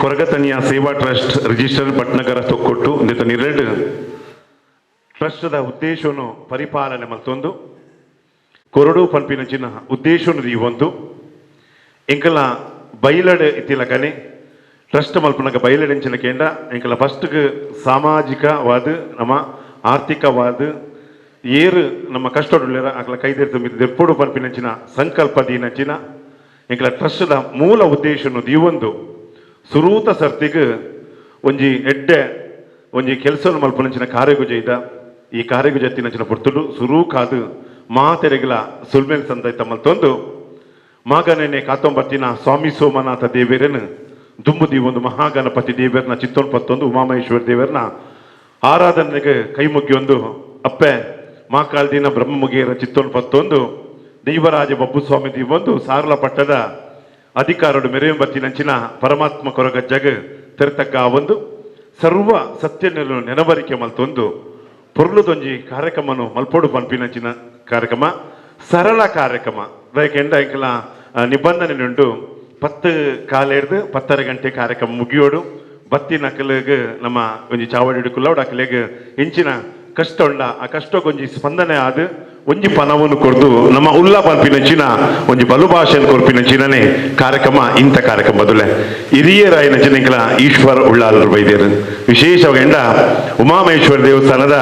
Koragataniya Seva trust register Patnagara Thokkottu ಇಂದೆತ ನಿರೆಡ್ ಟ್ರಸ್ಟ್ದ ಉದ್ದೇಶವನ್ನು ಪರಿಪಾಲನೆ ಮಲ್ತೊಂದು ಕೊರಡು ಪನ್ಪಿನಂಚಿನ ಉದ್ದೇಶವನ್ನು ದೀವೊಂದು ಎಂಕಲ ಬೈಲಡ್ ಇತ್ತಿಲಕನೆ ಟ್ರಸ್ಟ್ ಮಲ್ಪುನಗ ಬೈಲಡ್ ಕೇಂಡ ಎಂಕಲ ಫಸ್ಟ್ಗೆ ಸಾಮಾಜಿಕವಾದ ನಮ್ಮ ಆರ್ಥಿಕವಾದ ಏರು ನಮ್ಮ ಕಷ್ಟಡುಲ್ಲೆರ ಅಕಲ ಕೈದೆರ್ತು ಮಿತ್ತ್ ದೆರ್ಪೊಡು ಪನ್ಪಿನಂಚಿನ ಸಂಕಲ್ಪ ದೀನಂಚಿನ ಎಂಕಲ ಟ್ರಸ್ಟ್ದ ಮೂಲ ಉದ್ದೇಶನು ದೀವೊಂದು ಸುರೂತ ಸರ್ತಿಗ್ ಒಂಜಿ ಎಡ್ಡೆ ಒಂಜಿ ಕೆಲಸವನ್ನು ಮಲ್ಪುನಂಚಿನ ಕಾರ್ಯಗುಜ ಇದ. ಈ ಕಾರ್ಯಗುಜ ತಿನಂಚಿನ ಪೊರ್ತುಡು ಸುರೂಕಾದು ಮಾತೆರೆಗ್ಲ ಸುಲ್ಮೇಲ್ ಸಂದೈತ ಮಲ್ತೊಂದು ಮಾಗನೇನೆ ಕಾತೊಂಬತ್ತಿನ ಸ್ವಾಮಿ ಸೋಮನಾಥ ದೇವರನ್ನು ದುಂಬುದಿ ಒಂದು ಮಹಾಗಣಪತಿ ದೇವರನ್ನ ಚಿತ್ತೊಂದು ಪತ್ತೊಂದು ಉಮಾಮಹೇಶ್ವರ ದೇವರನ್ನ ಆರಾಧನೆಗೆ ಕೈ ಮುಗಿಯೊಂದು ಅಪ್ಪೆ ಮಾಕಾಲ್ದಿನ ಬ್ರಹ್ಮಮುಗಿಯರ ಚಿತ್ತೊಂದು ಪತ್ತೊಂದು ದೈವರಾಜ ಬಬ್ಬುಸ್ವಾಮಿ ದೀವೊಂದು ಸಾರಲ ಪಟ್ಟದ ಅಧಿಕಾರಡು ಮೆರೆಯಂಬತ್ತಿನಂಚಿನ ಪರಮಾತ್ಮ ಕೊರಗಜ್ಜಗ ತೆರತಕ್ಕ ಒಂದು ಸರ್ವ ಸತ್ಯ ನೆನವರಿಕೆ ಮಲ್ತೊಂದು ಪೊರ್ಲುದೊಂಜಿ ಕಾರ್ಯಕ್ರಮನು ಮಲ್ಪೋಡು ಪನ್ಪಿನಂಚಿನ ಕಾರ್ಯಕ್ರಮ, ಸರಳ ಕಾರ್ಯಕ್ರಮ. ದಯಕೆಂಡ ಎಂಕಲ ನಿಬಂಧನೆ ಉಂಟು, 10:15 10:30 ಗಂಟೆ ಕಾರ್ಯಕ್ರಮ ಮುಗಿಯೋಡು. ಬತ್ತಿ ನಕಲಿಗೆ ನಮ್ಮ ಒಂಜಿ ಚಾವಡಿ ಹಿಡ್ಕುಲ್ಲ ಅಕಲೆಗ್ ಇಂಚಿನ ಕಷ್ಟ ಉಂಡ, ಆ ಕಷ್ಟಕ್ಕೊಂಜಿ ಸ್ಪಂದನೆ ಆದ್ ಒಂಜಿ ಪನವನ್ನು ಕೊರ್ದು ನಮ್ಮ ಉಲ್ಲ ಪನ್ಪಿನಂಚಿನ ಒಂಜಿ ಬಲು ಭಾಷೆಯನ್ನು ಕೊರ್ಪಿನಂಚಿನನೇ ಕಾರ್ಯಕ್ರಮ ಇಂಥ ಕಾರ್ಯಕ್ರಮ. ಬದುಲೆ ಹಿರಿಯರಾಯಿನಂಚಿನ ಎಂಕಲ ಈಶ್ವರ್ ಉಳ್ಳಾಲರು ಬೈದೇರು. ವಿಶೇಷವಾಗಿ ಉಮಾಮಹೇಶ್ವರ ದೇವಸ್ಥಾನದ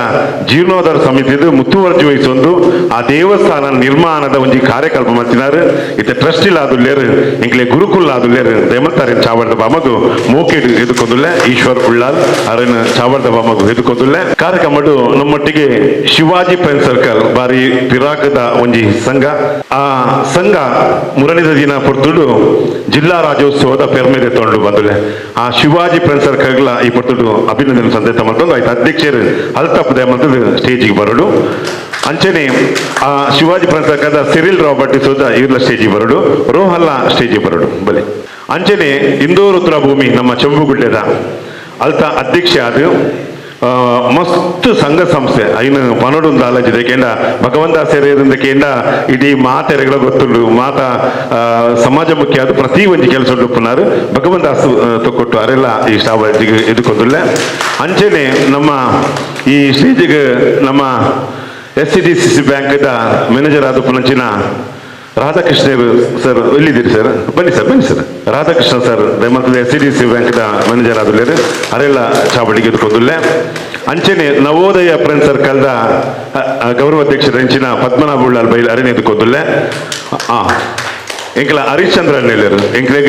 ಜೀರ್ಣೋದ್ಧಾರ ಸಮಿತಿದು ಮುತುವರ್ಜಿ ವಹಿಸೊಂದು ಆ ದೇವಸ್ಥಾನ ನಿರ್ಮಾಣದ ಒಂಜಿ ಕಾರ್ಯಕಲ್ಪ ಮಲ್ತಿನಾರು. ಇತ್ತೆ ಟ್ರಸ್ಟ್ ಇಲ್ಲಾದುಲ್ಲೇರು, ಎಂಕ್ಲೆ ಗುರುಕುಲ್ ಆದುಲ್ಲೇರು. ದೇಮಲ್ತಾರೆ ಚಾವರ್ದ ಬಾಮಗು ಮೋಕೆಡ್ ಎದುಕೊಂದುಲ್ಲೆ. ಈಶ್ವರ್ ಉಳ್ಳಾಲ್ ಅರನ್ ಚಾವರ್ದ ಬಾಮಗು ಎದುಕೊಂದುಲ್ಲೆ. ಕಾರ್ಯಕ್ರಮಡು ನಮ್ಮೊಟ್ಟಿಗೆ ಶಿವಾಜಿ ಫ್ರೆಂಡ್ ಸರ್ಕಲ್, ಬಾರಿ ಪಿರಾಕದ ಒಂಜಿ ಸಂಘ. ಆ ಸಂಘ ಮುರಣಿದ ದಿನ ಪೊರ್ತುಡು ಜಿಲ್ಲಾ ರಾಜ್ಯೋತ್ಸವದ ಪೆರ್ಮೆದೆ ತೊಂಡು ಬಂದುಲೆ. ಆ ಶಿವಾಜಿ ಫ್ರೆಂಡ್ ಸರ್ಕಲ್ಗಳ ಈ ಪೊರ್ತುಡು ಅಭಿನಂದನೆ ಸಂದೇಶ ಮಲ್ತೊಂದು ಆಯ್ತು ಅಧ್ಯಕ್ಷರು ಅಲ್ತಪ್ ಮಲ್ತದ್ದು ಸ್ಟೇಜಿಗೆ ಬರಡು. ಅಂಚನೆ ಆ ಶಿವಾಜಿ ಫ್ರೆಂಡ್ ಸರ್ಕಲ್ದ ಸಿರಿಲ್ ರಾಬರ್ಟ್ ಸುದ ಇರ್ಲ ಸ್ಟೇಜಿಗೆ ಬರಡು, ರೋಹಲ್ಲ ಸ್ಟೇಜಿಗೆ ಬರಡು ಬಲೆ. ಅಂಚನೆ ಇಂದೂರು ಉತ್ತರ ಭೂಮಿ ನಮ್ಮ ಚೆಂಬುಗುಡ್ಡೆದ ಅಲ್ತ ಅಧ್ಯಕ್ಷ ಅದು ಮಸ್ತ್ ಸಂಘ ಸಂಸ್ಥೆ ಐನು ಪನೊಡೊಂದು ಆಲೋಚನೆ ಕೇಂಡ ಭಗವಂತ ಸೇರಿದ ಕೇಂಡ ಇಡೀ ಮಾತೆರೆಗಳ ಗೊತ್ತುಂಡು. ಮಾತ ಸಮಾಜ ಮುಖ್ಯ ಅದು ಪ್ರತಿ ಒಂಜಿ ಕೆಲಸ ಉಪ್ಪುನಾರು ಭಗವಂತಾಸ್ ತೊಕ್ಕೊಟ್ಟು ಅರೆಲ್ಲ ಈ ಸ್ಟಾವಜಿಗೆ ಎದುಕೊಂದುಲ್ಲೆ. ಅಂಚನೆ ನಮ್ಮ ಈ ಸ್ಟೇಜಿಗೆ ನಮ್ಮ S C D C C ಬ್ಯಾಂಕ್ದ manager ಆದ ಪುನಂಚಿನ ರಾಧಾಕೃಷ್ಣ ಸರ್ ಎಲ್ಲಿದ್ದೀರಿ ಸರ್? ಬನ್ನಿ ಸರ್, ಬನ್ನಿ ಸರ್. ರಾಧಾಕೃಷ್ಣ ಸರ್ ಮತ್ತು S C D C ಬ್ಯಾಂಕ್ದ manager ಆದುಲ್ಲೇರು, ಅರೆಲ್ಲ ಚಾವಡಿಗೆ ಎದುಕೊಂದುಲ್ಲೆ. ಅಂಚನೆ ನವೋದಯ ಫ್ರೆಂಡ್ ಸರ್ಕಲ್ದ ಗೌರವ ಅಧ್ಯಕ್ಷರ ಅಂಚಿನ ಪದ್ಮನಾಭ ಉಳ್ಳಾಲ್ ಬೈಲ್ ಅರೆನೆ ಎದುಕೊಂದುಲ್ಲೆ. ಎಂಕಲ ಹರಿಶ್ಚಂದ್ರ ಅಣ್ಣೆಲ್ಲರು, ಎಂಕ್ಲೆಗ್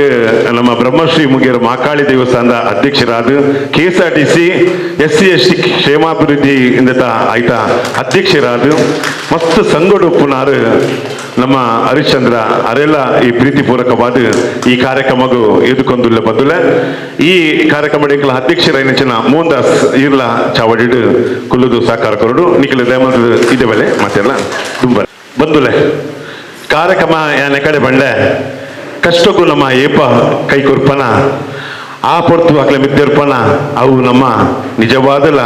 ನಮ್ಮ ಬ್ರಹ್ಮಶ್ರೀ ಮುಗಿಯರ ಮಹಾಕಾಳಿ ದೇವಸ್ಥಾನದ ಅಧ್ಯಕ್ಷರಾದ KSRTC S C S T ಕ್ಷೇಮಾಭಿವೃದ್ಧಿ ಇಂದತ ಆಯ್ತಾ ಅಧ್ಯಕ್ಷರಾದ ಮಸ್ತ್ ಸಂಗಡುಪ್ಪುನಾರು ನಮ್ಮ ಹರಿಶ್ಚಂದ್ರ ಅರೆಲ್ಲ ಈ ಪ್ರೀತಿಪೂರ್ವಕವಾದ ಈ ಕಾರ್ಯಕ್ರಮಗೂ ಎದುಕೊಂದುಲ್ಲ ಬಂದುಲ್ಲ. ಈ ಕಾರ್ಯಕ್ರಮ ಎಂಕಲ ಅಧ್ಯಕ್ಷರ ಚಿನ್ನ ಮೋಹನ್ ಇರ್ಲ ಚಾವಡಿಡು ಕುಲ್ಲುದು ಸಾಕಾರ ಕೊರಡು. ನಿಖಿಲ ದೇಮಂತದ ಇದೆ ಬೆಲೆ ಮತ್ತೆಲ್ಲ ತುಂಬ ಬಂದುಲೆ. ಕಾರ್ಯಕ್ರಮ ಯಾನೆ ಕಡೆ ಬಂಡೆ ಕಷ್ಟಕ್ಕೂ ನಮ್ಮ ಏಪ ಕೈ ಕೊರ್ಪನ, ಆ ಪೊರ್ತು ಅಕ್ಲೆ ಮಿದ್ದಿರ್ಪನ, ಅವು ನಮ್ಮ ನಿಜವಾದಲ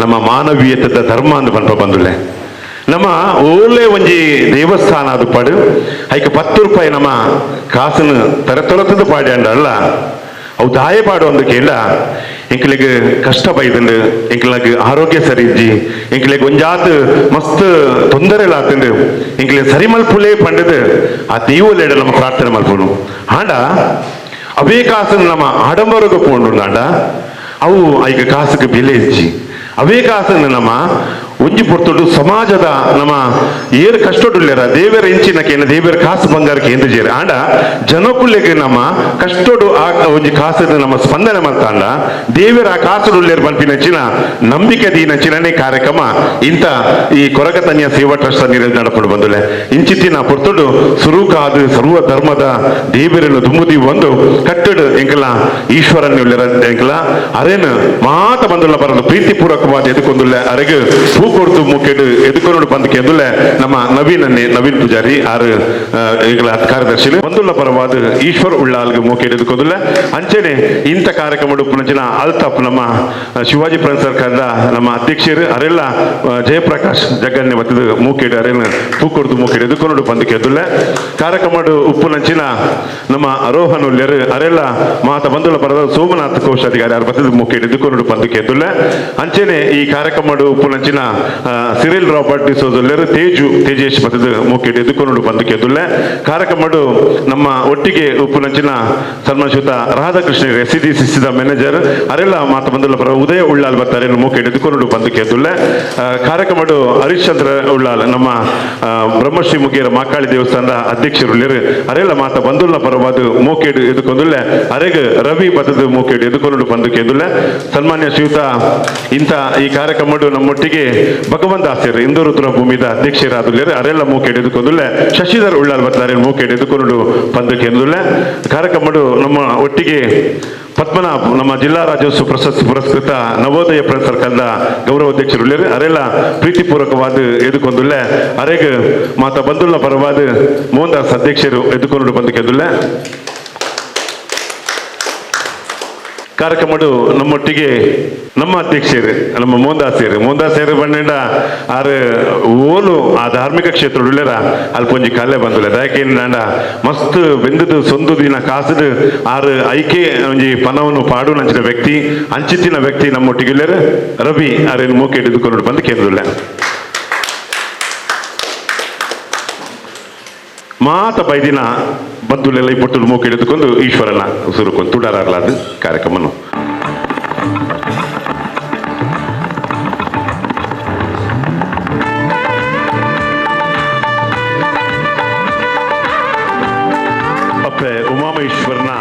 ನಮ್ಮ ಮಾನವೀಯತೆದ ಧರ್ಮ ಅಂದ್ ಪನ್ಪ ಬಂದುಲೆ. ನಮ್ಮ ಓಲೆ ಒಂಜಿ ದೇವಸ್ಥಾನ ಅದು ಪಡು ಐಕ 10 ರೂಪಾಯಿ ನಮ್ಮ ಕಾಸನ್ನು ತರತೊರತದ ಪಾಡಿ ಅಲ್ಲ, ಅವು ದಾಯ ಪಾಡು ಒಂದು ಕೇಂಡ ಎಂಕ್ಲೆಗ್ ಕಷ್ಟ ಬೈದಂಡು, ಎಂಕ್ಲೆಗ್ ಆರೋಗ್ಯ ಸರಿ ಇಜ್ಜಿ, ಎಂಕ್ಲೆಗ್ ಒಂಜಾತ್ ಮಸ್ತ್ ತೊಂದರೆ ಆತಂಡು, ಎಂಕ್ಲೆ ಸರಿ ಮಲ್ಪುಲೇ ಪಂಡದು ಆ ದೇವಲೆಡ ನಮ್ಮ ಪ್ರಾರ್ಥನೆ ಮಲ್ಪುನು. ಆಂಡ ಅವೇ ಕಾಸನ್ನು ನಮ್ಮ ಆಡಂಬರಗ ಪೋಂಡು ಆಂಡ ಅವು ಐಕ ಕಾಸುಗೆ ಬೆಲೆ ಇಜ್ಜಿ. ಅವೇ ಕಾಸನ್ನು ನಮ್ಮ ಒಂಜಿ ಪೊರ್ತುಡು ಸಮಾಜದ ನಮ್ಮ ಏರು ಕಷ್ಟೊಡುಲ್ಲೇರ ದೇವರ ಇಂಚಿನ ಕೇನ ದೇವರ ಕಾಸು ಬಂಗಾರಕ್ಕೆ ಎಂದು ಜೇರು. ಆಂಡ ಜನಕುಲೆಗೆ ನಮ್ಮ ಕಷ್ಟೊಡು ಆ ಒಂಜಿ ಕಾಸನ್ನು ನಮ್ಮ ಸ್ಪಂದನೆ ಮಲ್ತಾಂಡ ದೇವರ ಆ ಕಾಸುಡುಲ್ಲೇರು ಪನ್ಪಿನಂಚಿನ ನಂಬಿಕೆ ದೀನಂಚಿನನೇ ಕಾರ್ಯಕ್ರಮ ಇಂತ ಈ ಕೊರಗತನಿಯ ಸೇವಾ ಟ್ರಸ್ಟ್ ನೀರಲ್ಲಿ ನಡಪಡು ಬಂದುಲೆ. ಇಂಚಿತ್ತಿನ ಪೊರ್ತುಡು ಸುರುಕಾದು ಸರ್ವ ಧರ್ಮದ ದೇವರನ್ನು ದುಂಬುದಿ ಒಂದು ಕಟ್ಟಡು ಎಂಕಲ ಈಶ್ವರನ್ ಉಲ್ಲೇರ ಎಂಕಲ ಅರೇನು ಮಾತ ಬಂದುಲ್ಲ ಬರಲು ಪ್ರೀತಿಪೂರ್ವಕವಾದ ಎದುಕೊಂದುಲ್ಲೆ. ಅರೆಗೆ ಕೊಡ್ದು ಮೂಕೆಡು ಎದುಕೊನೋಡು ಪಂದ್ ಕೇಂದುಲ್ಲೆ ನಮ್ಮ ನವೀನ್ ಅನ್ನೆ ನವೀನ್ ಪೂಜಾರಿ ಆರು ಈಗಲ ಕಾರ್ಯದರ್ಶಿ ಬಂದುಲ್ಲ ಪರವಾದ ಈಶ್ವರ್ ಉಳ್ಳಾಲ್ಗೆ ಮೂಕೆಡು ಎದುಕೊಂದುಲ್ಲೆ. ಅಂಚನೆ ಇಂಥ ಕಾರ್ಯಕ್ರಮ ಉಪ್ಪುನಂಚಿನ ಅಲ್ತಾಪ್ ನಮ್ಮ ಶಿವಾಜಿ ಫ್ರೆಂಡ್ ಸರ್ಕಾರದ ನಮ್ಮ ಅಧ್ಯಕ್ಷರು ಅರೆಲ್ಲ ಜಯಪ್ರಕಾಶ್ ಜಗ್ಗನ್ನೆ ಬತ್ತದ ಮೂಕೆಡು ಅರೇನು ಪೂ ಕೊಡ್ದು ಮೂಕೆಡು ಎದುಕೊನೋಡು ಪಂದ್ ಕೇಂದುಲ್ಲೆ. ಕಾರ್ಯಕ್ರಮ ಉಪ್ಪುನಂಚಿನ ನಮ್ಮ ರೋಹನ್ ಉಲ್ಲೆರು ಅರೆಲ್ಲ ಮಾತ ಬಂದುಲ ಪರದ ಸೋಮನಾಥ್ ಕೋಶಾಧಿಕಾರಿ ಆರ್ ಬತ್ತದ ಮೂಕೆಡು ಎದುಕೊನೋಡು ಪಂದ್ ಕೇಂದುಲ್ಲೆ. ಅಂಚನೆ ಈ ಕಾರ್ಯಕ್ರಮ ಉಪ್ಪುನಂಚಿನ ಸಿರಿಲ್ ರಾಬರ್ಟ್ ಡಿಸೋಜುಲ್ಲೆರು ತೇಜು ತೇಜೇಶ್ ಬತ್ತದ ಮೂಕೆಡು ಎದುಕೊನೋಡು ಪಂದ್ ಕೇಂದುಲ್ಲೆ. ಕಾರ್ಯಕ್ರಮ ನಮ್ಮ ಒಟ್ಟಿಗೆ ಉಪ್ಪುನಂಚಿನ ಸನ್ಮಾನಶ್ಯುತ ರಾಧಾಕೃಷ್ಣ ಎಸ್ ಡಿ ಸಿಸಿದ ಮ್ಯಾನೇಜರ್ ಅರೆಲ್ಲ ಮಾತ ಬಂದುಲ ಪರ ಉದಯ ಉಳ್ಳಾಲ್ ಬರ್ತಾರೆ ಮೂಕೆಡು ಎದುಕೊನೋಡು ಪಂದ್ ಕೇಂದುಲ್ಲೆ. ಕಾರ್ಯಕ್ರಮ ಹರಿಶ್ಚಂದ್ರ ಉಳ್ಳಾಲ್ ನಮ್ಮ ಬ್ರಹ್ಮಶ್ರೀ ಮುಗೇರ ಮಾಕಾಳಿ ದೇವಸ್ಥಾನದ ಅಧ್ಯಕ್ಷರು ಅರೆಲ್ಲ ಮಾತ ಬಂದುಲ್ಲ ಪರವಾದ ಮೂಕೇಡು ಎದುಕೊಂದುಲ್ಲೆ. ಅರೆಗ್ ರವಿ ಬತ್ತದ ಮೂಕೇಡು ಎದುಕೊನೋಡು ಪಂದ್ ಕೇಂದುಲ್ಲೆ. ಸನ್ಮಾನ್ಯ ಶ್ರೀಯುತ ಇಂಥ ಈ ಕಾರ್ಯಕ್ರಮ ನಮ್ಮೊಟ್ಟಿಗೆ ಭಗವಂತ ಆಸೆರ್ ಇಂದೂರು ಭೂಮಿದ ಅಧ್ಯಕ್ಷರಾದುಲ್ಲೆರ್ ಅರೆಲ್ಲ ಮೂಕೇಡು ಎದುಕೊಂದುಲ್ಲೆ. ಶಶಿಧರ್ ಉಳ್ಳಾಲ್ ಬತ್ತಾರೆ ಮೂಕೇಡು ಎದುಕೊನೋಡು ಪಂದ್ ಕೇಂದುಲ್ಲೆ. ಕಾರ್ಯಕ್ರಮ ನಮ್ಮ ಒಟ್ಟಿಗೆ ಪದ್ಮನಾಭ್ ನಮ್ಮ ಜಿಲ್ಲಾ ರಾಜ್ಯೋತ್ಸವ ಪ್ರಶಸ್ತಿ ಪುರಸ್ಕೃತ ನವೋದಯ ಫ್ರೆಂಡ್ ಸರ್ಕಲ್ದ ಗೌರವ ಅಧ್ಯಕ್ಷರು ಉಲ್ಲೆರ್ ಅರೆಲ್ಲ ಪ್ರೀತಿಪೂರ್ವಕವಾದ ಎದುಕೊಂದುಲ್ಲೆ. ಅರೆಗ್ ಮಾತ ಬಂದುಲ್ಲ ಪರವಾದ ಮೋಹನ್ ದಾಸ್ ಅಧ್ಯಕ್ಷರು ಎದುಕೊಂಡು ಬಂದು ಕೆಂದುಲ್ಲೆ. ಕಾರ್ಯಕ್ರಮ ನಮ್ಮೊಟ್ಟಿಗೆ ನಮ್ಮ ಅಧ್ಯಕ್ಷರು ನಮ್ಮ ಮೋಹನ್ದಾಸರು ಮೋಹನ್ದಾಸರು ಬಣ್ಣ ಆರು ಓಲು ಆ ಧಾರ್ಮಿಕ ಕ್ಷೇತ್ರ ಉಳ್ಳರ ಅಲ್ಪ ಒಂಜಿ ಕಲೆ ಬಂದುಲ್ಲ ದಾಯಕೇಂಡ ಮಸ್ತ್ ಬೆಂದದು ಸೊಂದು ದಿನ ಕಾಸದು ಆರು ಐಕೆ ಒಂಜಿ ಪನವನ್ನು ಪಾಡು ನಂಚಿನ ವ್ಯಕ್ತಿ ಅಂಚಿತ್ತಿನ ವ್ಯಕ್ತಿ ನಮ್ಮೊಟ್ಟಿಗೆ ಉಳ್ಳೇರು ರವಿ ಆರೇನು ಮೂಕೆ ಹಿಡಿದುಕೊಂಡು ಬಂದು ಕೇಂದ್ರಲ್ಲ. ಮಾತ ಬೈದಿನ ಬಂದುಲೆಲ್ಲ ಈ ಪೊಟ್ಟುಲು ಮೂಕೆ ಹಿಡಿದುಕೊಂಡು ಈಶ್ವರನ ಸುರುಕೊಂಡು ತುಡಾರಲಾದ ಕಾರ್ಯಕ್ರಮನು. ಅಪ್ಪೆ ಉಮಾಮಹೇಶ್ವರನ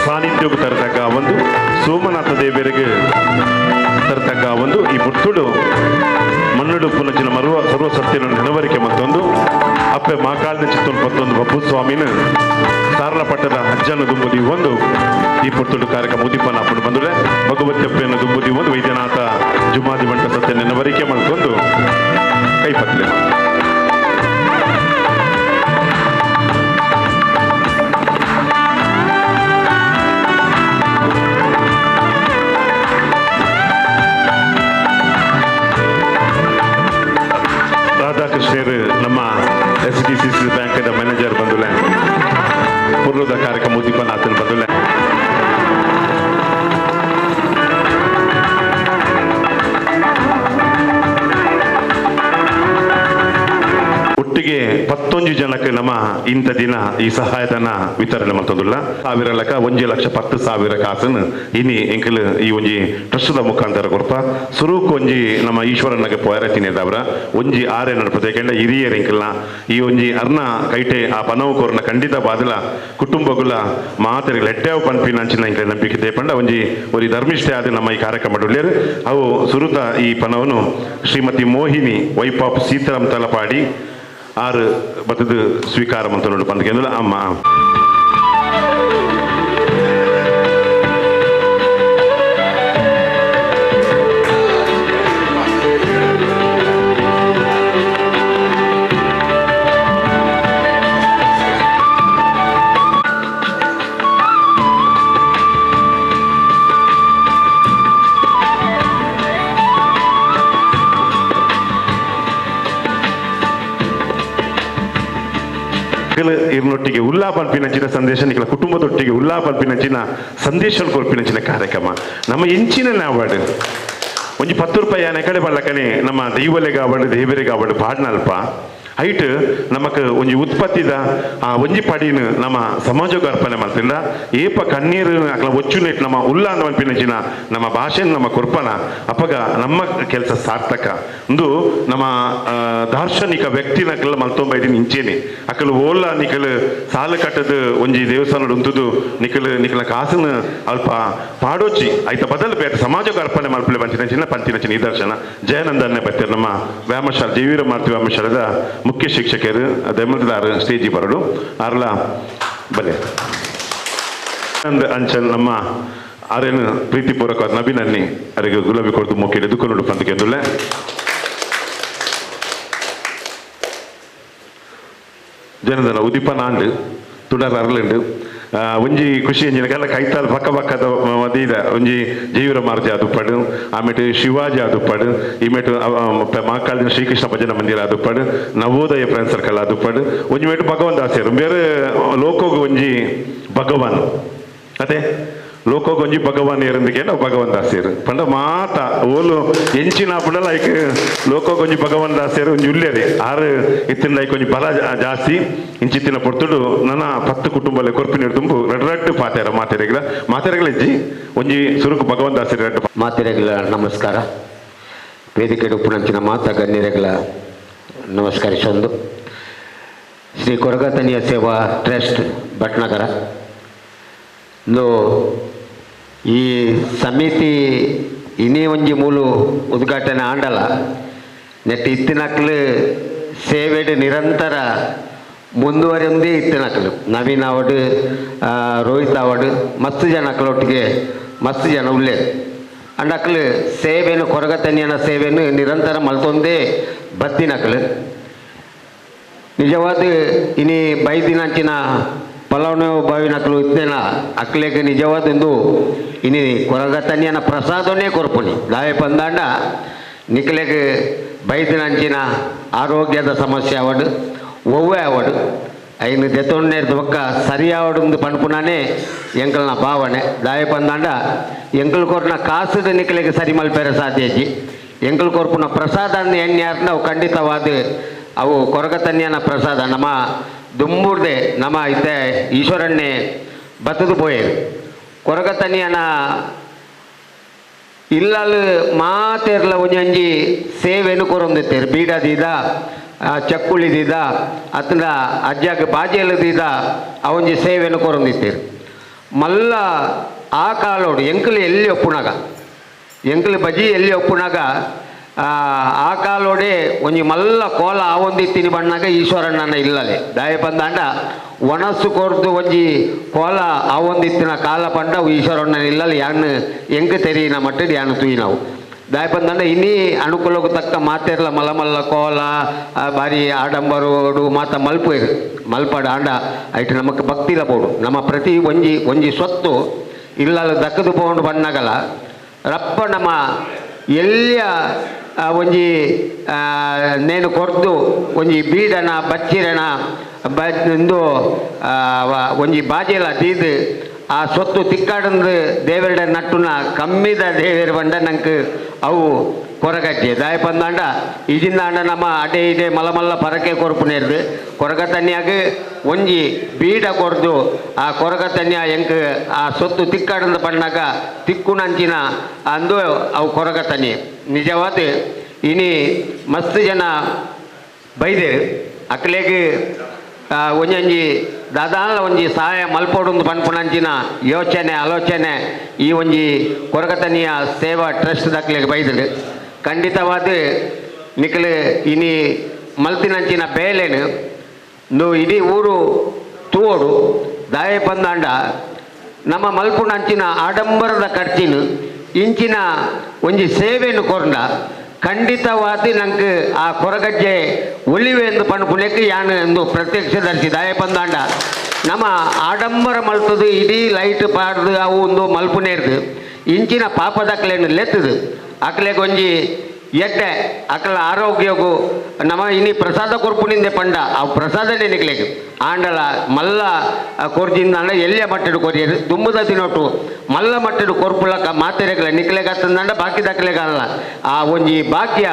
ಸಾನ್ನಿಧ್ಯಕ್ಕೆ ತರತಕ್ಕ ಒಂದು ಸೋಮನಾಥ ದೇವರಿಗೆ ತರತಕ್ಕ ಒಂದು ಈ ಪುಟ್ಟುಡು ಮಣ್ಣುಡು ಪುನಚಿನ ಮರುವ ಸರ್ವ ಸತ್ಯನ ನೆನವರಿಕೆ ಮತ್ತೊಂದು ಅಪ್ಪೆ ಮಾಕಾಳಿನ ಚಿತ್ತೊಂದು ಪತ್ತೊಂದು ಬಪ್ಪು ಸ್ವಾಮಿನ ಸಾರಲ ಪಟ್ಟದ ಅಜ್ಜನ ದುಂಬುದಿ ಒಂದು ಈ ಪುಟ್ಟುಡು ಕಾರ್ಯಕ್ರಮ ಉದೀಪನ ಅಪ್ಪಡು ಬಂದ್ರೆ ಭಗವತಿ ಅಪ್ಪೆಯನ್ನು ದುಂಬುದಿ ಒಂದು ವೈದ್ಯನಾಥ ಜುಮಾದಿ ಬಂಟ ಸತ್ಯ ನೆನವರಿಕೆ ಮಾಡ್ಕೊಂಡು ಕೈಪತ್ಲೆ. ರಾಧಾಕೃಷ್ಣರು ನಮ್ಮ ಎಸ್ ಡಿ ಸಿ ಸಿ ಬ್ಯಾಂಕ್ದ ಮ್ಯಾನೇಜರ್ ಬಂದುಲೆ ಪೂರ್ವದ ಕಾರ್ಯಕ್ರಮ ಉದ್ದೀಪನ ಆತನ ಬಂದುಲೆ. ಒಟ್ಟಿಗೆ ಪತ್ತೊಂಜು ಜನಕ್ಕೆ ನಮ್ಮ ಇಂಥ ದಿನ ಈ ಸಹಾಯಧನ ವಿತರಣೆ ಮಾಡ್ತದಿಲ್ಲ. ಸಾವಿರ ಲಕ್ಕ 1,10,000 ಕಾಸನ್ನು ಇನಿ ಎಂಕಲ್ ಈ ಒಂಜಿ ಟ್ರಸ್ಟ್ದ ಮುಖಾಂತರ ಕೊರ್ಪ ಸುರುಕು ಒಂಜಿ ನಮ್ಮ ಈಶ್ವರನಗೆ ಪೋಯರ ತಿನ್ನಿದವರ ಒಂಜಿ ಆರೆ ನಡಪತೆ ಯಾಕೆಂದ್ರೆ ಹಿರಿಯರ್ ಎಂಕಲ್ನ ಈ ಒಂಜಿ ಅರ್ನ ಕೈಟೆ ಆ ಪನವು ಕೊರ್ನ ಖಂಡಿತ ಬಾದಲ ಕುಟುಂಬಗುಲ ಮಾತೆಗೆ ಲೆಟ್ಟೆವು ಪನ್ಪಿನ ಅಂಚಿನ ಎಂಕಲ್ ನಂಬಿಕೆ ದೇಪಂಡ ಒಂಜಿ ಒಂದು ಧರ್ಮಿಷ್ಠೆ ಆದ ನಮ್ಮ ಈ ಕಾರ್ಯಕ್ರಮ ಉಳ್ಳೇರು. ಅವು ಸುರುತ ಈ ಪನವನ್ನು ಶ್ರೀಮತಿ ಮೋಹಿನಿ ವೈಫ್ ಆಫ್ ಸೀತಾರಾಮ್ ತಲಪಾಡಿ ಆರು ಬತ್ತದ ಸ್ವೀಕಾರ ಅಂತ ನೋಡಿ ಬಂದ ಅಮ್ಮ. ಇರ್ನೊಟ್ಟಿಗೆ ಉಲ್ಲಾ ಪಲ್ಪಿನಂಚಿನ ಸಂದೇಶ ನಿಖಲ ಕುಟುಂಬದೊಟ್ಟಿಗೆ ಉಲ್ಲಾ ಪಲ್ಪಿನಂಚಿನ ಸಂದೇಶ ಕೊರ್ಪಿನಂಚಿನ ಕಾರ್ಯಕ್ರಮ ನಮ್ಮ ಇಂಚಿನ ಅವಾರ್ಡ್ ಒಂಜಿ 10 ರೂಪಾಯಿ ಆನೆ ಕಡೆ ಬಲ್ಲಕನೆ ನಮ್ಮ ದೈವಲೆಗ ಅವಾರ್ಡ್ ದೇವರಿಗೆ ಅವಾರ್ಡ್ ಪಾಡ್ನಲ್ಪ ಐಟ್ ನಮಕ್ ಒಂಜಿ ಉತ್ಪತ್ತಿದ ಆ ಒಂಜಿ ಪಡಿನ ನಮ್ಮ ಸಮಾಜಕ್ಕೆ ಅರ್ಪಣೆ ಮಾಡ್ತಿಲ್ಲ. ಏಪ ಕಣ್ಣೀರು ಅಕ್ಲ ಒಚ್ಚುನೆಟ್ ನಮ್ಮ ಉಲ್ಲ ಪಲ್ಪಿನಂಚಿನ ನಮ್ಮ ಭಾಷೆನ ನಮ್ಮ ಕೊರ್ಪಣ ಅಪ್ಪಗ ನಮ್ಮ ಕೆಲಸ ಸಾರ್ಥಕ. ಒಂದು ನಮ್ಮ ದಾರ್ಶನಿಕ ವ್ಯಕ್ತಿನ ಅಕಲ ಮಲ್ತೊಂಬ ಇದೀನಿ ಇಂಚೇನೆ ಅಕಲು ಓಲ್ಲ ನಿಕಲ್ ಸಾಲ ಕಟ್ಟದ ಒಂಜಿ ದೇವಸ್ಥಾನ ಉಂತುದು ನಿಕಲ್ ನಿಕಲ ಕಾಸನ ಅಲ್ಪ ಪಾಡೋಚಿ ಐತ ಬದಲು ಬೇರೆ ಸಮಾಜಕ್ಕೆ ಅರ್ಪಣೆ ಮಲ್ಪಲೆ ಬಂಚಿನ ಪಂಚಿನ ನಿದರ್ಶನ ಜಯನಂದನ್ನೇ ಬತ್ತೀರ್ ನಮ್ಮ ವ್ಯಾಮಶಾಲೆ ಜೈವೀರ ಮಾರುತಿ ವ್ಯಾಮಶಾಲದ ಮುಖ್ಯ ಶಿಕ್ಷಕರು ದೆಮ್ಮದಾರು ಸ್ಟೇಜಿ ಬರಡು ಆರ್ಲ ಬಲೆ ಅಂಚನ್ ನಮ್ಮ ಆರೇನು ಪ್ರೀತಿಪೂರ್ವಕವಾದ ನವೀನನ್ನಿ ಅವರಿಗೆ ಗುಲಾಬಿ ಕೊಡ್ದು ಮುಖ್ಯ ಎದುಕೊಂಡು ಪಂದಕ್ಕೆ. ಜನದನ ಉದಿಪನಾಂಡ್ ತುಡರ್ ಅರ್ಲುಂಡು ಒಂಜಿ ಖುಷಿ ಎಂಜಿನ ಕೈತಾಲ್ ಪಕ್ಕ ಪಕ್ಕದ ಮದೀದ ಒಂಜಿ ಜೀವರ ಮಾರ್ಜಿ ಆದುಪ್ಪಡು ಆಮೇಲೆ ಶಿವಾಜಿ ಆದುಪ್ಪಡು ಈಮೇಟು ಮಾಕಾಳಿನ ಶ್ರೀಕೃಷ್ಣ ಭಜನ ಮಂದಿರ ಆದುಪ್ಪಡು ನವೋದಯ ಫ್ರೆಂಡ್ ಸರ್ಕಲ್ ಆದುಪ್ಪಡು ಒಂಜಿ ಮೇಟು ಭಗವಾನ್ ದಾಸರು ಬೇರೆ ಲೋಕೋಗು ಒಂಜಿ ಭಗವಾನ್ ಅದೇ ಲೋಕೋಗು ಒಂಜಿ ಭಗವಾನ್ ಏರಂದಿಗೆ ನಾವು ಭಗವಾನ್ ದಾಸರು ಪಂಡ ಮಾತ ಓಲು ಎಂಚಿನ ಪುಡ ಲೈಕ್ ಲೋಕೋಗು ಒಂಜಿ ಭಗವಾನ್ ದಾಸರು ಒಂಜಿ ಉಲ್ಲೇರಿ ಆರು ಇತ್ತಿನ ಲೈಕ್ ಒಂಜಿ ಬಲ ಜಾಸ್ತಿ ಇಂಚಿತ್ತಿನ ಪೊರ್ತುಡು ನನ್ನ 10 ಕುಟುಂಬಲೆ ಕೊರ್ಪಿನ ತುಂಬು ರಡ್ ರಡ್ಡು ಪಾತೆರ ಮಾತೆರೆಗಳ ಮಾತೆರೆಗಳ ಇಜ್ಜಿ ಒಂಜಿ ಸುರುಕು ಭಗವಾನ್ ದಾಸರು ರಡ್ಡು ಮಾತೆರೆಗಳ ನಮಸ್ಕಾರ. ವೇದಿಕೆ ಉಪ್ಪುನಂಚಿನ ಮಾತ ಗಣ್ಯರೆಗಳ ನಮಸ್ಕರಿಸೊಂದು ಶ್ರೀ ಕೊರಗತನಿಯ ಸೇವಾ ಟ್ರಸ್ಟ್ ಭಟ್ನಗರ ಇಂದು ಈ ಸಮಿತಿ ಇನಿ ಒಂಜಿ ಮೂಲು ಉದ್ಘಾಟನೆ ಆಂಡಲ ನೆಟ್ ಇತ್ತಿನಕ್ಲು ಸೇವೆಡ್ ನಿರಂತರ ಮುಂದುವರೆಂದೇ ಇತ್ತಿನಕ್ಲು ನವೀನ್ ಅವಡು ರೋಹಿತ್ ಅವಡು ಮಸ್ತ್ ಜನ ಅಕ್ಲೊಟ್ಟಿಗೆ ಮಸ್ತ್ ಜನ ಉಳ್ಳೇರು ಅಂಡಕ್ಲು ಸೇವೆನು ಕೊರಗತನಿಯನ ಸೇವೆನು ನಿರಂತರ ಮಲ್ತೊಂದೇ ಬತ್ತಿನಕ್ಲು ನಿಜವಾದ ಇನಿ ಬೈದಿನಂಚಿನ ಪಲವನ ಬಾವಿನಕ್ಲು ಇತ್ತೇನ ಅಕ್ಲೆಗೆ ನಿಜವಾದೊಂದು ಇನಿ ಕೊರಗತನಿಯನ ಪ್ರಸಾದನೇ ಕೊರ್ಪುನಿ ದಾಯ ಪಂದಾಂಡ ನಿಕ್ಲೆಗೆ ಬೈದಿನಂಚಿನ ಆರೋಗ್ಯದ ಸಮಸ್ಯೆ ಅವಡು ಒವ್ವೆ ಅವಡು ಐನು ದೆತ್ತೊಂಡೇರ್ದ ಬೊಕ್ಕ ಸರಿಯಾವಡು ಪನ್ಪುನಾನೇ ಎಂಕಲ್ನ ಭಾವನೆ ದಾಯ ಪಂದಾಂಡ ಎಂಕಲ್ ಕೊರ್ನ ಕಾಸುದ ನಿಕ್ಲೆಗೆ ಸರಿ ಮಲ್ಪೆರೆ ಸಾಧ್ಯ ಇಜ್ಜಿ ಎಂಕಲ್ ಕೊರ್ಪುನ ಪ್ರಸಾದ ಎಣ್ಣೆ ಅವು ಖಂಡಿತವಾದ ಅವು ಕೊರಗತನಿಯನ ಪ್ರಸಾದ ನಮ್ಮ ದುಂಬುರ್ದೆ ನಮ್ಮ ಇತ್ತೆ ಈಶ್ವರನ್ನೇ ಬತ್ತದು ಪೋಯೇರು ಕೊರಗತನಿಯನ ಇಲ್ಲಲ್ ಮಾತೆರ್ಲ ಒಂಜೊಂಜಿ ಸೇವೆನು ಕೊರೊಂದಿತ್ತೇರು ಬೀಡದೀದ ಚಕ್ಕುಳಿದೀದ ಅತ್ತಂಡ ಅಜ್ಜಾಗ ಬಾಜೆಲದೀದ ಅವೊಂಜಿ ಸೇವೆನು ಕೊರೊಂದಿತ್ತೇರು ಮಲ್ಲ ಆ ಕಾಲೋಡು ಎಂಕಲು ಎಲ್ಲಿ ಒಪ್ಪುನಾಗ ಎಂಕಲು ಬಜಿ ಎಲ್ಲಿ ಒಪ್ಪುನಾಗ ಆ ಕಾಲೋಡೆ ಒಂಜಿ ಮಲ್ಲ ಕೋಲ ಆವೊಂದಿತ್ತೀನಿ ಬಣ್ಣಾಗ ಈಶ್ವರಣ್ಣನ ಇಲ್ಲಲೆ ದಾಯ ಪಂದಾಂಡ ಒಣಸು ಕೊರ್ದು ಒಂಜಿ ಕೋಲ ಆವೊಂದಿತ್ತಿನ ಕಾಲ ಪಂಡ ಈಶ್ವರಣ್ಣನ ಇಲ್ಲಲೆ ಯಾನ್ ಎಂಕ್ ತೆರಿಯಿನ ಮಟ್ಟಡ್ ಯಾನ್ ತೂಯಿನವು ದಾಯ ಪಂದಾಂಡ ಇನಿ ಅನುಕೂಲಕ್ಕೂ ತಕ್ಕ ಮಾತೆರ್ಲ ಮಲ್ಲ ಮಲ್ಲ ಕೋಲ ಬಾರಿ ಆಡಂಬರೋಡು ಮಾತ ಮಲ್ಪೇರು ಮಲ್ಪಾಡು ಆಂಡ ಐಟ್ ನಮಕ್ ಭಕ್ತಿಲ ಬೋಡು ನಮ್ಮ ಪ್ರತಿ ಒಂಜಿ ಒಂಜಿ ಸ್ವತ್ತು ಇಲ್ಲಲ್ಲ ದಕ್ಕದು ಪೋಂಡು ಬಣ್ಣಗಲ ರಪ್ಪ ನಮ್ಮ ಎಲ್ಲಿಯ ಒಂಜಿ ನೇನು ಕೊರ್ದು ಒಂಜಿ ಬೀಡನ ಬಚ್ಚಿರನ ಇಂದು ಒಂಜಿ ಬಾಜೆಲ ದೀದು ಆ ಸೊತ್ತು ತಿಕ್ಕಾಡಂದು ದೇವರ ನಟ್ಟುನ ಕಮ್ಮಿದ ದೇವೇರು ಬಂಡ ನಂಗೆ ಅವು ಕೊರಗಜ್ಜೆ ದಾಯ ಪಂದಾಂಡ ಇಜಿಂದಾಂಡ ನಮ್ಮ ಅಡೆ ಇದೆ ಮಲ್ಲ ಮಲ್ಲ ಪರಕೆ ಕೊರ್ಪುನೇರ್ದು ಕೊರಗತನ್ಯಾಗ ಒಂಜಿ ಬೀಡ ಕೊರ್ದು ಆ ಕೊರಗತನ್ಯ ಎಂಕ್ ಆ ಸೊತ್ತು ತಿಕ್ಕಾಡಂದು ಬಣ್ಣಾಗ ತಿಕ್ಕುನಂಚಿನ ಅಂದು ಅವು ಕೊರಗತನಿ ನಿಜವಾದ ಇನಿ ಮಸ್ತ್ ಜನ ಬೈದೇರು ಅಕ್ಲೆಗ್ ಒಂಜೊಂಜಿ ದಾದಾಲ ಒಂಜಿ ಸಹಾಯ ಮಲ್ಪೊಡುಂದು ಪನ್ಪುನಂಚಿನ ಯೋಚನೆ ಆಲೋಚನೆ ಈ ಒಂಜಿ ಕೊರಗತನಿಯ ಸೇವಾ ಟ್ರಸ್ಟ್ ದಕ್ಲೆಗ್ ಬೈದರು ಖಂಡಿತವಾದ ನಿಕ್ಲು ಇನಿ ಮಲ್ತಿನಂಚಿನ ಬೇಲೆನು ನು ಇಡೀ ಊರು ತೂವೊಡು ದಾಯ ಪಂದಾಂಡ ನಮ್ಮ ಮಲ್ಪುನಂಚಿನ ಆಡಂಬರದ ಖರ್ಚಿನ ಇಂಚಿನ ಒಂಜಿ ಸೇವೆಯನ್ನು ಕೊರ್ಂಡ ಖಂಡಿತವಾದ ನಂಗೆ ಆ ಕೊರಗಜ್ಜೆ ಒಲಿವೆ ಎಂದು ಪನ್ಪುನೆಕ್ ಯಾನ್ ಎಂದು ಪ್ರತ್ಯಕ್ಷದರ್ಶಿ ದಾಯ ಪಂದಾಂಡ ನಮ್ಮ ಆಡಂಬರ ಮಲ್ತದು ಇಡೀ ಲೈಟ್ ಪಾಡ್ದು ಅವು ಒಂದು ಮಲ್ಪುನೇರ್ದು ಇಂಚಿನ ಪಾಪದಕ್ಲೇನು ಲೆತ್ತದು ಅಕ್ಲೆಗ್ ಒಂಜಿ ಎಡ್ಡೆ ಅಕಲ ಆರೋಗ್ಯಗೂ ನಮ್ಮ ಇನಿ ಪ್ರಸಾದ ಕೊರ್ಪುನಿಂದೆ ಪಂಡ ಆ ಪ್ರಸಾದನೇ ನಿಕ್ಲೆಗ್ ಆಂಡಲ ಮಲ್ಲ ಕೊರ್ಜಿಂದಾಂಡ ಎಲ್ಲಿಯ ಮಟ್ಟಡು ಕೊರಿಯರು ದುಂಬುದ ತಿನೋಟು ಮಲ್ಲ ಮಟ್ಟಡು ಕೊರ್ಪುಲಕ ಮಾತೆರೆಗ್ಲ ನಿಕ್ಲೆಗತ್ತಂದಾಂಡ ಬಾಕಿ ದಕ್ಲೆಗಲ್ಲ ಆ ಒಂಜಿ ಬಾಕಿಯ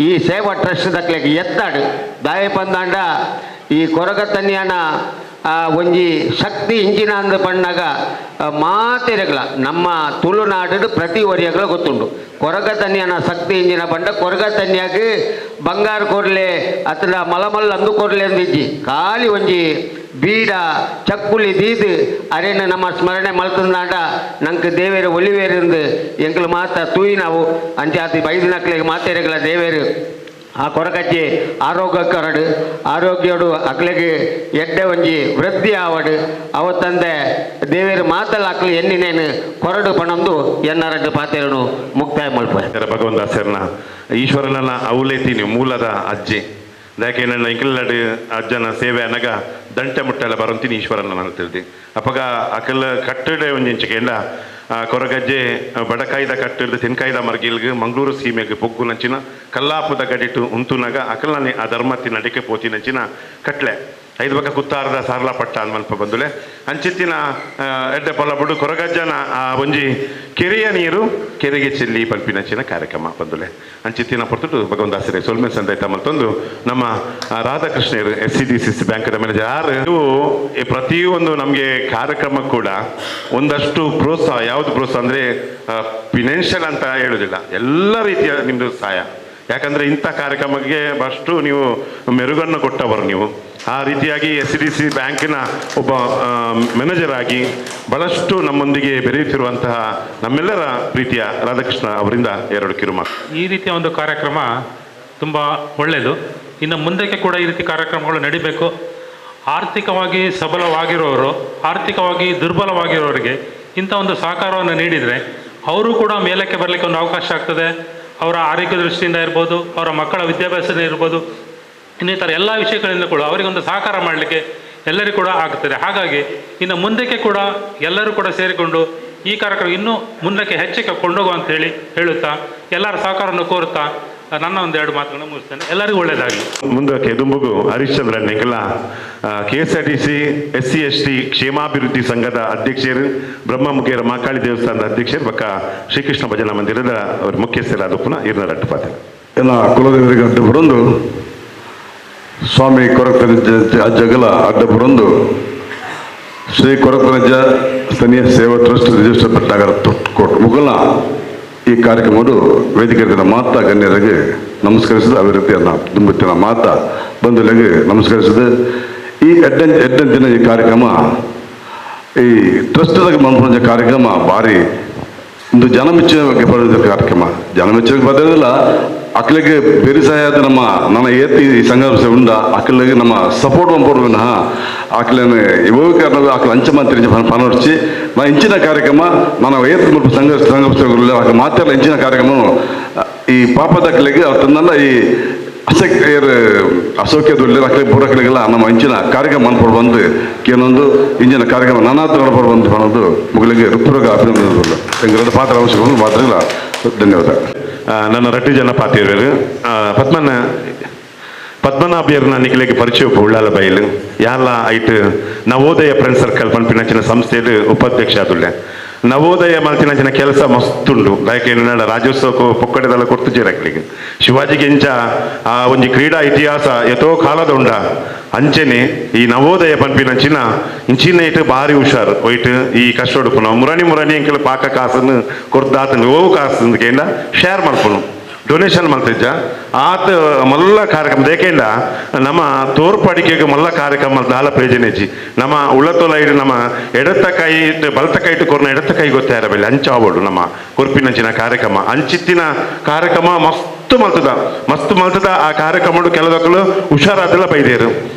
ಈ ಸೇವಾ ಟ್ರಸ್ಟ್ ದಕ್ಲೆಗ್ ಎತ್ತಾಡು ದಾಯ ಪಂದಾಂಡ ಈ ಕೊರಗತನ್ಯಾನ ಒಂಜಿ ಶಕ್ತಿ ಇಂಚಿನ ಅಂದ ಪಣ್ಣಾಗ ಮಾತೆರೆಗ್ಲ ನಮ್ಮ ತುಳುನಾಡು ಪ್ರತಿ ಒರಿಯಗ್ಲ ಗೊತ್ತುಂಡು ಕೊರಗತನ್ಯನ ಶಕ್ತಿ ಇಂಜಿನ ಪಂಡ ಕೊರಗತನ್ಯಾಗ ಬಂಗಾರ ಕೊರ್ಲೆ ಅತನ ಮಲಮಲ್ಲ ಅಂದು ಕೊರ್ಲೆ ಅಂದಿಜ್ಜಿ ಖಾಲಿ ಒಂಜಿ ಬೀಡ ಚಕ್ಕುಲಿ ದೀದು ಅರೇನು ನಮ್ಮ ಸ್ಮರಣೆ ಮಲ್ತಂದಾಂಡ ನಂಗೆ ದೇವೇರು ಒಲಿವೇರಿಂದು ಎಂಕಲು ಮಾತ ತೂಯಿ ನಾವು ಅಂಚಾತಿ ಬೈದಿನಕ್ಲೆಗ್ ಮಾತೆರೆಗ್ಲ ದೇವೇರು ಆ ಕೊರಗಜ್ಜೆ ಆರೋಗ್ಯ ಕರಡು ಆರೋಗ್ಯಡು ಅಕ್ಲೆಗ್ ಎಡ್ಡೆ ಒಂಜಿ ವೃದ್ಧಿ ಆವಡು ಅವತ್ತಂದೆ ದೇವೇರು ಮಾತಲ್ಲ ಅಕ್ಲು ಎನ್ನಿನೇನು ಕೊರಡು ಪಣಂದು ಎನ್ನರಡ್ಡು ಪಾತೆರನು ಮುಕ್ತಾಯ ಮಲ್ಪ ಭಗವಂತ ದಾಸರನ ಈಶ್ವರನ ಅವಲೇತೀನಿ ಮೂಲದ ಅಜ್ಜಿ ಯಾಕೆ ನನ್ನ ಇಂಕಲ್ನಾಡು ಅಜ್ಜನ ಸೇವೆ ಅನಗ ದಂಟೆ ಮುಟ್ಟೆಲ್ಲ ಬರಂತೀನಿ ಈಶ್ವರನ ನಾನು ತಿಳಿದಿ ಅಪಗ ಅಕಲ್ ಕಟ್ಟಡ ಒಂಜಿಂಚಿಕೆಂಡ ಕೊರಗಜ್ಜೆ ಬಡಕಾಯ್ದ ಕಟ್ಟಿಡ್ದು ತೆನ್ಕಾಯ್ದ ಮರ್ಗಿಲ್ಗ್ ಮಂಗಳೂರು ಸೀಮೆಗೆ ಪೊಗ್ಗು ನಂಚಿನ ಕಲ್ಲಾಪುದ ಗಡಿಟು ಉಂತುನಾಗ ಅಕಲ್ನೇ ಆ ಧರ್ಮತಿ ನಡಿಕೆ ಪೋತಿ ನಂಚಿನ ಕಟ್ಲೆ ಐದು ಬಕ್ಕ ಕುತ್ತಾರದ ಸಾರ್ಲಾ ಪಟ್ಟ ಅನ್ಮಲ್ಪ ಬಂದುಲೆ ಅಂಚಿತ್ತಿನ ಎಡ್ಡೆ ಪೊಲಬುಡು ಕೊರಗಜ್ಜನ ಆ ಒಂಜಿ ಕೆರೆಯ ನೀರು ಕೆರೆಗೆ ಚೆಲ್ಲಿ ಪಲ್ಪಿನಂಚಿನ ಕಾರ್ಯಕ್ರಮ ಬಂದುಲೆ ಅಂಚಿತ್ತಿನ ಪೊರ್ತುಡು ಭಗವಂತ ಸೊಲ್ಮೆ ಸಂದೈತ ಮತ್ತೊಂದು ನಮ್ಮ ರಾಧಾಕೃಷ್ಣರು S C D C C ಬ್ಯಾಂಕ್ನ ಮ್ಯಾನೇಜರ್ ಯಾರು ಪ್ರತಿಯೊಂದು ನಮಗೆ ಕಾರ್ಯಕ್ರಮ ಕೂಡ ಒಂದಷ್ಟು ಪ್ರೋತ್ಸಾಹ. ಯಾವುದು ಪ್ರೋತ್ಸಾಹ ಅಂದರೆ ಫಿನಾನ್ಷಿಯಲ್ ಅಂತ ಹೇಳೋದಿಲ್ಲ, ಎಲ್ಲ ರೀತಿಯ ನಿಮ್ಮದು ಸಹಾಯ. ಯಾಕಂದರೆ ಇಂಥ ಕಾರ್ಯಕ್ರಮಕ್ಕೆ ಅಷ್ಟು ನೀವು ಮೆರುಗನ್ನು ಕೊಟ್ಟವರು ನೀವು. ಆ ರೀತಿಯಾಗಿ S C D C ಬ್ಯಾಂಕಿನ ಒಬ್ಬ ಮ್ಯಾನೇಜರ್ ಆಗಿ ಭಾಳಷ್ಟು ನಮ್ಮೊಂದಿಗೆ ಬೆರೆಯುತ್ತಿರುವಂತಹ ನಮ್ಮೆಲ್ಲರ ಪ್ರೀತಿಯ ರಾಧಾಕೃಷ್ಣ ಅವರಿಂದ ಎರಡು ಕಿರುಮಾತು. ಈ ರೀತಿಯ ಒಂದು ಕಾರ್ಯಕ್ರಮ ತುಂಬ ಒಳ್ಳೆಯದು. ಇನ್ನು ಮುಂದಕ್ಕೆ ಕೂಡ ಈ ರೀತಿ ಕಾರ್ಯಕ್ರಮಗಳು ನಡಿಬೇಕು. ಆರ್ಥಿಕವಾಗಿ ಸಬಲವಾಗಿರೋರು, ಆರ್ಥಿಕವಾಗಿ ದುರ್ಬಲವಾಗಿರೋರಿಗೆ ಇಂಥ ಒಂದು ಸಹಕಾರವನ್ನು ನೀಡಿದರೆ ಅವರು ಕೂಡ ಮೇಲಕ್ಕೆ ಬರಲಿಕ್ಕೆ ಒಂದು ಅವಕಾಶ ಆಗ್ತದೆ. ಅವರ ಆರೋಗ್ಯ ದೃಷ್ಟಿಯಿಂದ ಇರ್ಬೋದು, ಅವರ ಮಕ್ಕಳ ವಿದ್ಯಾಭ್ಯಾಸದಿಂದ ಇರ್ಬೋದು, ಇನ್ನಿತರ ಎಲ್ಲ ವಿಷಯಗಳಿಂದ ಕೂಡ ಅವರಿಗೊಂದು ಸಹಕಾರ ಮಾಡಲಿಕ್ಕೆ ಎಲ್ಲರಿಗೂ ಕೂಡ ಆಗ್ತದೆ. ಹಾಗಾಗಿ ಇನ್ನು ಮುಂದಕ್ಕೆ ಕೂಡ ಎಲ್ಲರೂ ಕೂಡ ಸೇರಿಕೊಂಡು ಈ ಕಾರ್ಯಕ್ರಮ ಇನ್ನೂ ಮುಂದಕ್ಕೆ ಹೆಚ್ಚಕ್ಕೆ ಕೊಂಡೋಗುವ ಅಂತ ಹೇಳಿ ಹೇಳುತ್ತಾ ಎಲ್ಲರ ಸಹಕಾರವನ್ನು ಕೋರುತ್ತಾ ನನ್ನ ಒಂದೆರಡು ಮಾತುಗಳನ್ನು ಮುಗಿಸ್ತೇನೆ. ಎಲ್ಲರಿಗೂ ಒಳ್ಳೆಯದಾಗಲಿ. ಮುಂದಕ್ಕೆ ದುಂಬುಗು Harishchandra ನೆಗಲ K S R T C S C S T ಕ್ಷೇಮಾಭಿವೃದ್ಧಿ ಸಂಘದ ಅಧ್ಯಕ್ಷರು, ಬ್ರಹ್ಮಮುಖೇರ ಮಹಾಕಾಳಿ ದೇವಸ್ಥಾನದ ಅಧ್ಯಕ್ಷರು, ಬಕ್ಕ ಶ್ರೀಕೃಷ್ಣ ಭಜನಾ ಮಂದಿರದ ಅವರ ಮುಖ್ಯಸ್ಥರಾದ ಪುನಃ ಇರ್ನ ಅಡ್ಡಪಾತೆ. ಎಲ್ಲ ಕುಲದೇವರಿಗೆ ಅಡ್ಡ ಬರೊಂದು ಸ್ವಾಮಿ ಕೊರಕನ ಅಜ್ಜಗಲ ಅಡ್ಡ ಬರೊಂದು ಶ್ರೀ ಕೊರಕನಜ್ಜ ಸ್ಥಳೀಯ ಸೇವಾ ಟ್ರಸ್ಟ್ ರಿಜಿಸ್ಟರ್ ಪಟ್ಟಾಗರ ತೊಟ್ಕೋಟ್ ಮುಗಲ ಈ ಕಾರ್ಯಕ್ರಮವು ವೇದಿಕೆ ಮಾತಾ ಗಣ್ಯರಿಗೆ ನಮಸ್ಕರಿಸಿದ ಅಭಿವೃದ್ಧಿಯನ್ನು ತುಂಬುತ್ತಿನ ಮಾತಾ ಬಂಧುಗಳಿಗೆ ನಮಸ್ಕರಿಸಿದ ಈ ಎಡ್ಡನ್ ದಿನ ಈ ಕಾರ್ಯಕ್ರಮ ಈ ಟ್ರಸ್ಟ್ದಾಗ ಮನ್ಪುಂಜ ಕಾರ್ಯಕ್ರಮ ಭಾರಿ ಒಂದು ಜನಮೆಚ್ಚುಗೆ ಪಡೆದ ಕಾರ್ಯಕ್ರಮ. ಜನಮೆಚ್ಚುಗೆ ಪಡೆದಿಲ್ಲ ಅಕ್ಕಲಿಗೆ ಬೇರೆ ಸಹಾಯ ನಮ್ಮ ನನ್ನ ಏತಿ ಈ ಸಂಘ ಉಂಡ ಅಕ್ಕಲಿಗೆ ನಮ್ಮ ಸಪೋರ್ಟ್ ಮಂಪೋಡು ವಿನಃ ಅಕ್ಕಲೇನು ಇವೋ ಕಾರಣ ಅಕ್ಕಲ ಅಂಚ ಮಂತ್ರಿ ಪನರ್ಚಿ ನಾ ಇಂಚಿನ ಕಾರ್ಯಕ್ರಮ ನನ್ನ ಏತ್ ಮುಲ್ಪ ಸಂಘ ಸಂಘ ಅಕ್ಕ ಮಾತೆಲ್ಲ ಇಂಚಿನ ಕಾರ್ಯಕ್ರಮ ಈ ಪಾಪದ ಅಕ್ಕಲಿಗೆ ಅವತ್ತನ್ನೆಲ್ಲ ಈ ಅಸಕ್ ಅಸೌಖ್ಯದಲ್ಲಿ ಅಕ್ಕಲಿಗೆ ಪೂರಕಲಿಗೆಲ್ಲ ನಮ್ಮ ಇಂಚಿನ ಕಾರ್ಯಕ್ರಮ ಮನ್ಪೋಡು ಬಂದು ಏನೊಂದು ಇಂಚಿನ ಕಾರ್ಯಕ್ರಮ ನಾನಾ ನೋಡ್ಬೋದು ಬಂದು ಅನ್ನೋದು ಮುಗಲಿಗೆ ಋತ್ಪೂರ್ವಕ ಅಭಿನಂದನೆ. ಎಂಗಲದ ಪಾತ್ರ ಅವಶ್ಯಕ ಮಾತ್ರ ಧನ್ಯವಾದ. ನನ್ನ ರಟ್ಟಿ ಜನ ಪಾತಿರುವರು ಪದ್ಮನಾಭಿಯರ್ನ ನಿಖಿಲಿಗೆ ಪರಿಚಯ ಉಳ್ಳಾಲ ಬೈಲು ಯಾಲ ಐಟ್ ನವೋದಯ ಫ್ರೆಂಡ್ ಸರ್ಕಲ್ ಪನ್ಪಿನಂಚಿನ ಸಂಸ್ಥೆಯ ಉಪಾಧ್ಯಕ್ಷ ಆದುಳ್ಳೆ. ನವೋದಯ ಮಲ್ತಿನಂಚಿನ ಕೆಲಸ ಮಸ್ತುಂಡು. ಯಾಕೆ ರಾಜ್ಯೋತ್ಸವಕ್ಕೂ ಪೊಕ್ಕಡೆದೆಲ್ಲ ಕೊಡ್ತು ಶಿವಾಜಿಗೆ ಇಂಚ ಆ ಒಂಜಿ ಕ್ರೀಡಾ ಇತಿಹಾಸ ಎತೋ ಕಾಲದ ಉಂಡ ಅಂಚೆನೆ ಈ ನವೋದಯ ಪನ್ಪಿನಂಚಿನ ಇಂಚಿನ ಇಟ್ಟು ಭಾರಿ ಹುಷಾರು ಒಯ್ಟ್ ಈ ಕಷ್ಟೊಡುಪುನ ಮುರಣಿ ಮುರಣಿ ಎಂಕಲ್ ಪಾಕ ಕಾಸನ್ನು ಕೊರ್ದಾತನು ಓವು ಕಾಸು ಕೇಂದ್ರ ಶೇರ್ ಮಲ್ಪುನು ಡೊನೇಷನ್ ಮಲ್ತಿಜ್ಜ ಆತ ಮಲ್ಲ ಕಾರ್ಯಕ್ರಮ ದೇಕೆಂಡ ನಮ್ಮ ತೋರ್ಪಡಿಕೆಗೆ ಮಲ್ಲ ಕಾರ್ಯಕ್ರಮ ದಾಲ ಪ್ರಯೋಜನ ನಮ್ಮ ಉಳತೊಲ ಇಡು ನಮ್ಮ ಎಡತ್ತ ಕೈ ಬಲತ ಕೈ ಇಟ್ಟು ಕೊರ್ನ ಎಡತ್ತ ಕೈ ಗೊತ್ತಾರ ಬೆಲೆ ಅಂಚಾವೋಡು ನಮ್ಮ ಕೊರ್ಪಿನಂಚಿನ ಕಾರ್ಯಕ್ರಮ ಅಂಚಿತ್ತಿನ ಕಾರ್ಯಕ್ರಮ ಮಸ್ತ್ ಮಲ್ತದ ಮಸ್ತ್ ಮಲ್ತದ ಆ ಕಾರ್ಯಕ್ರಮ ಕೆಲದಕ್ಕಲು ಹುಷಾರಾದೆಲ್ಲ ಬೈದೇರು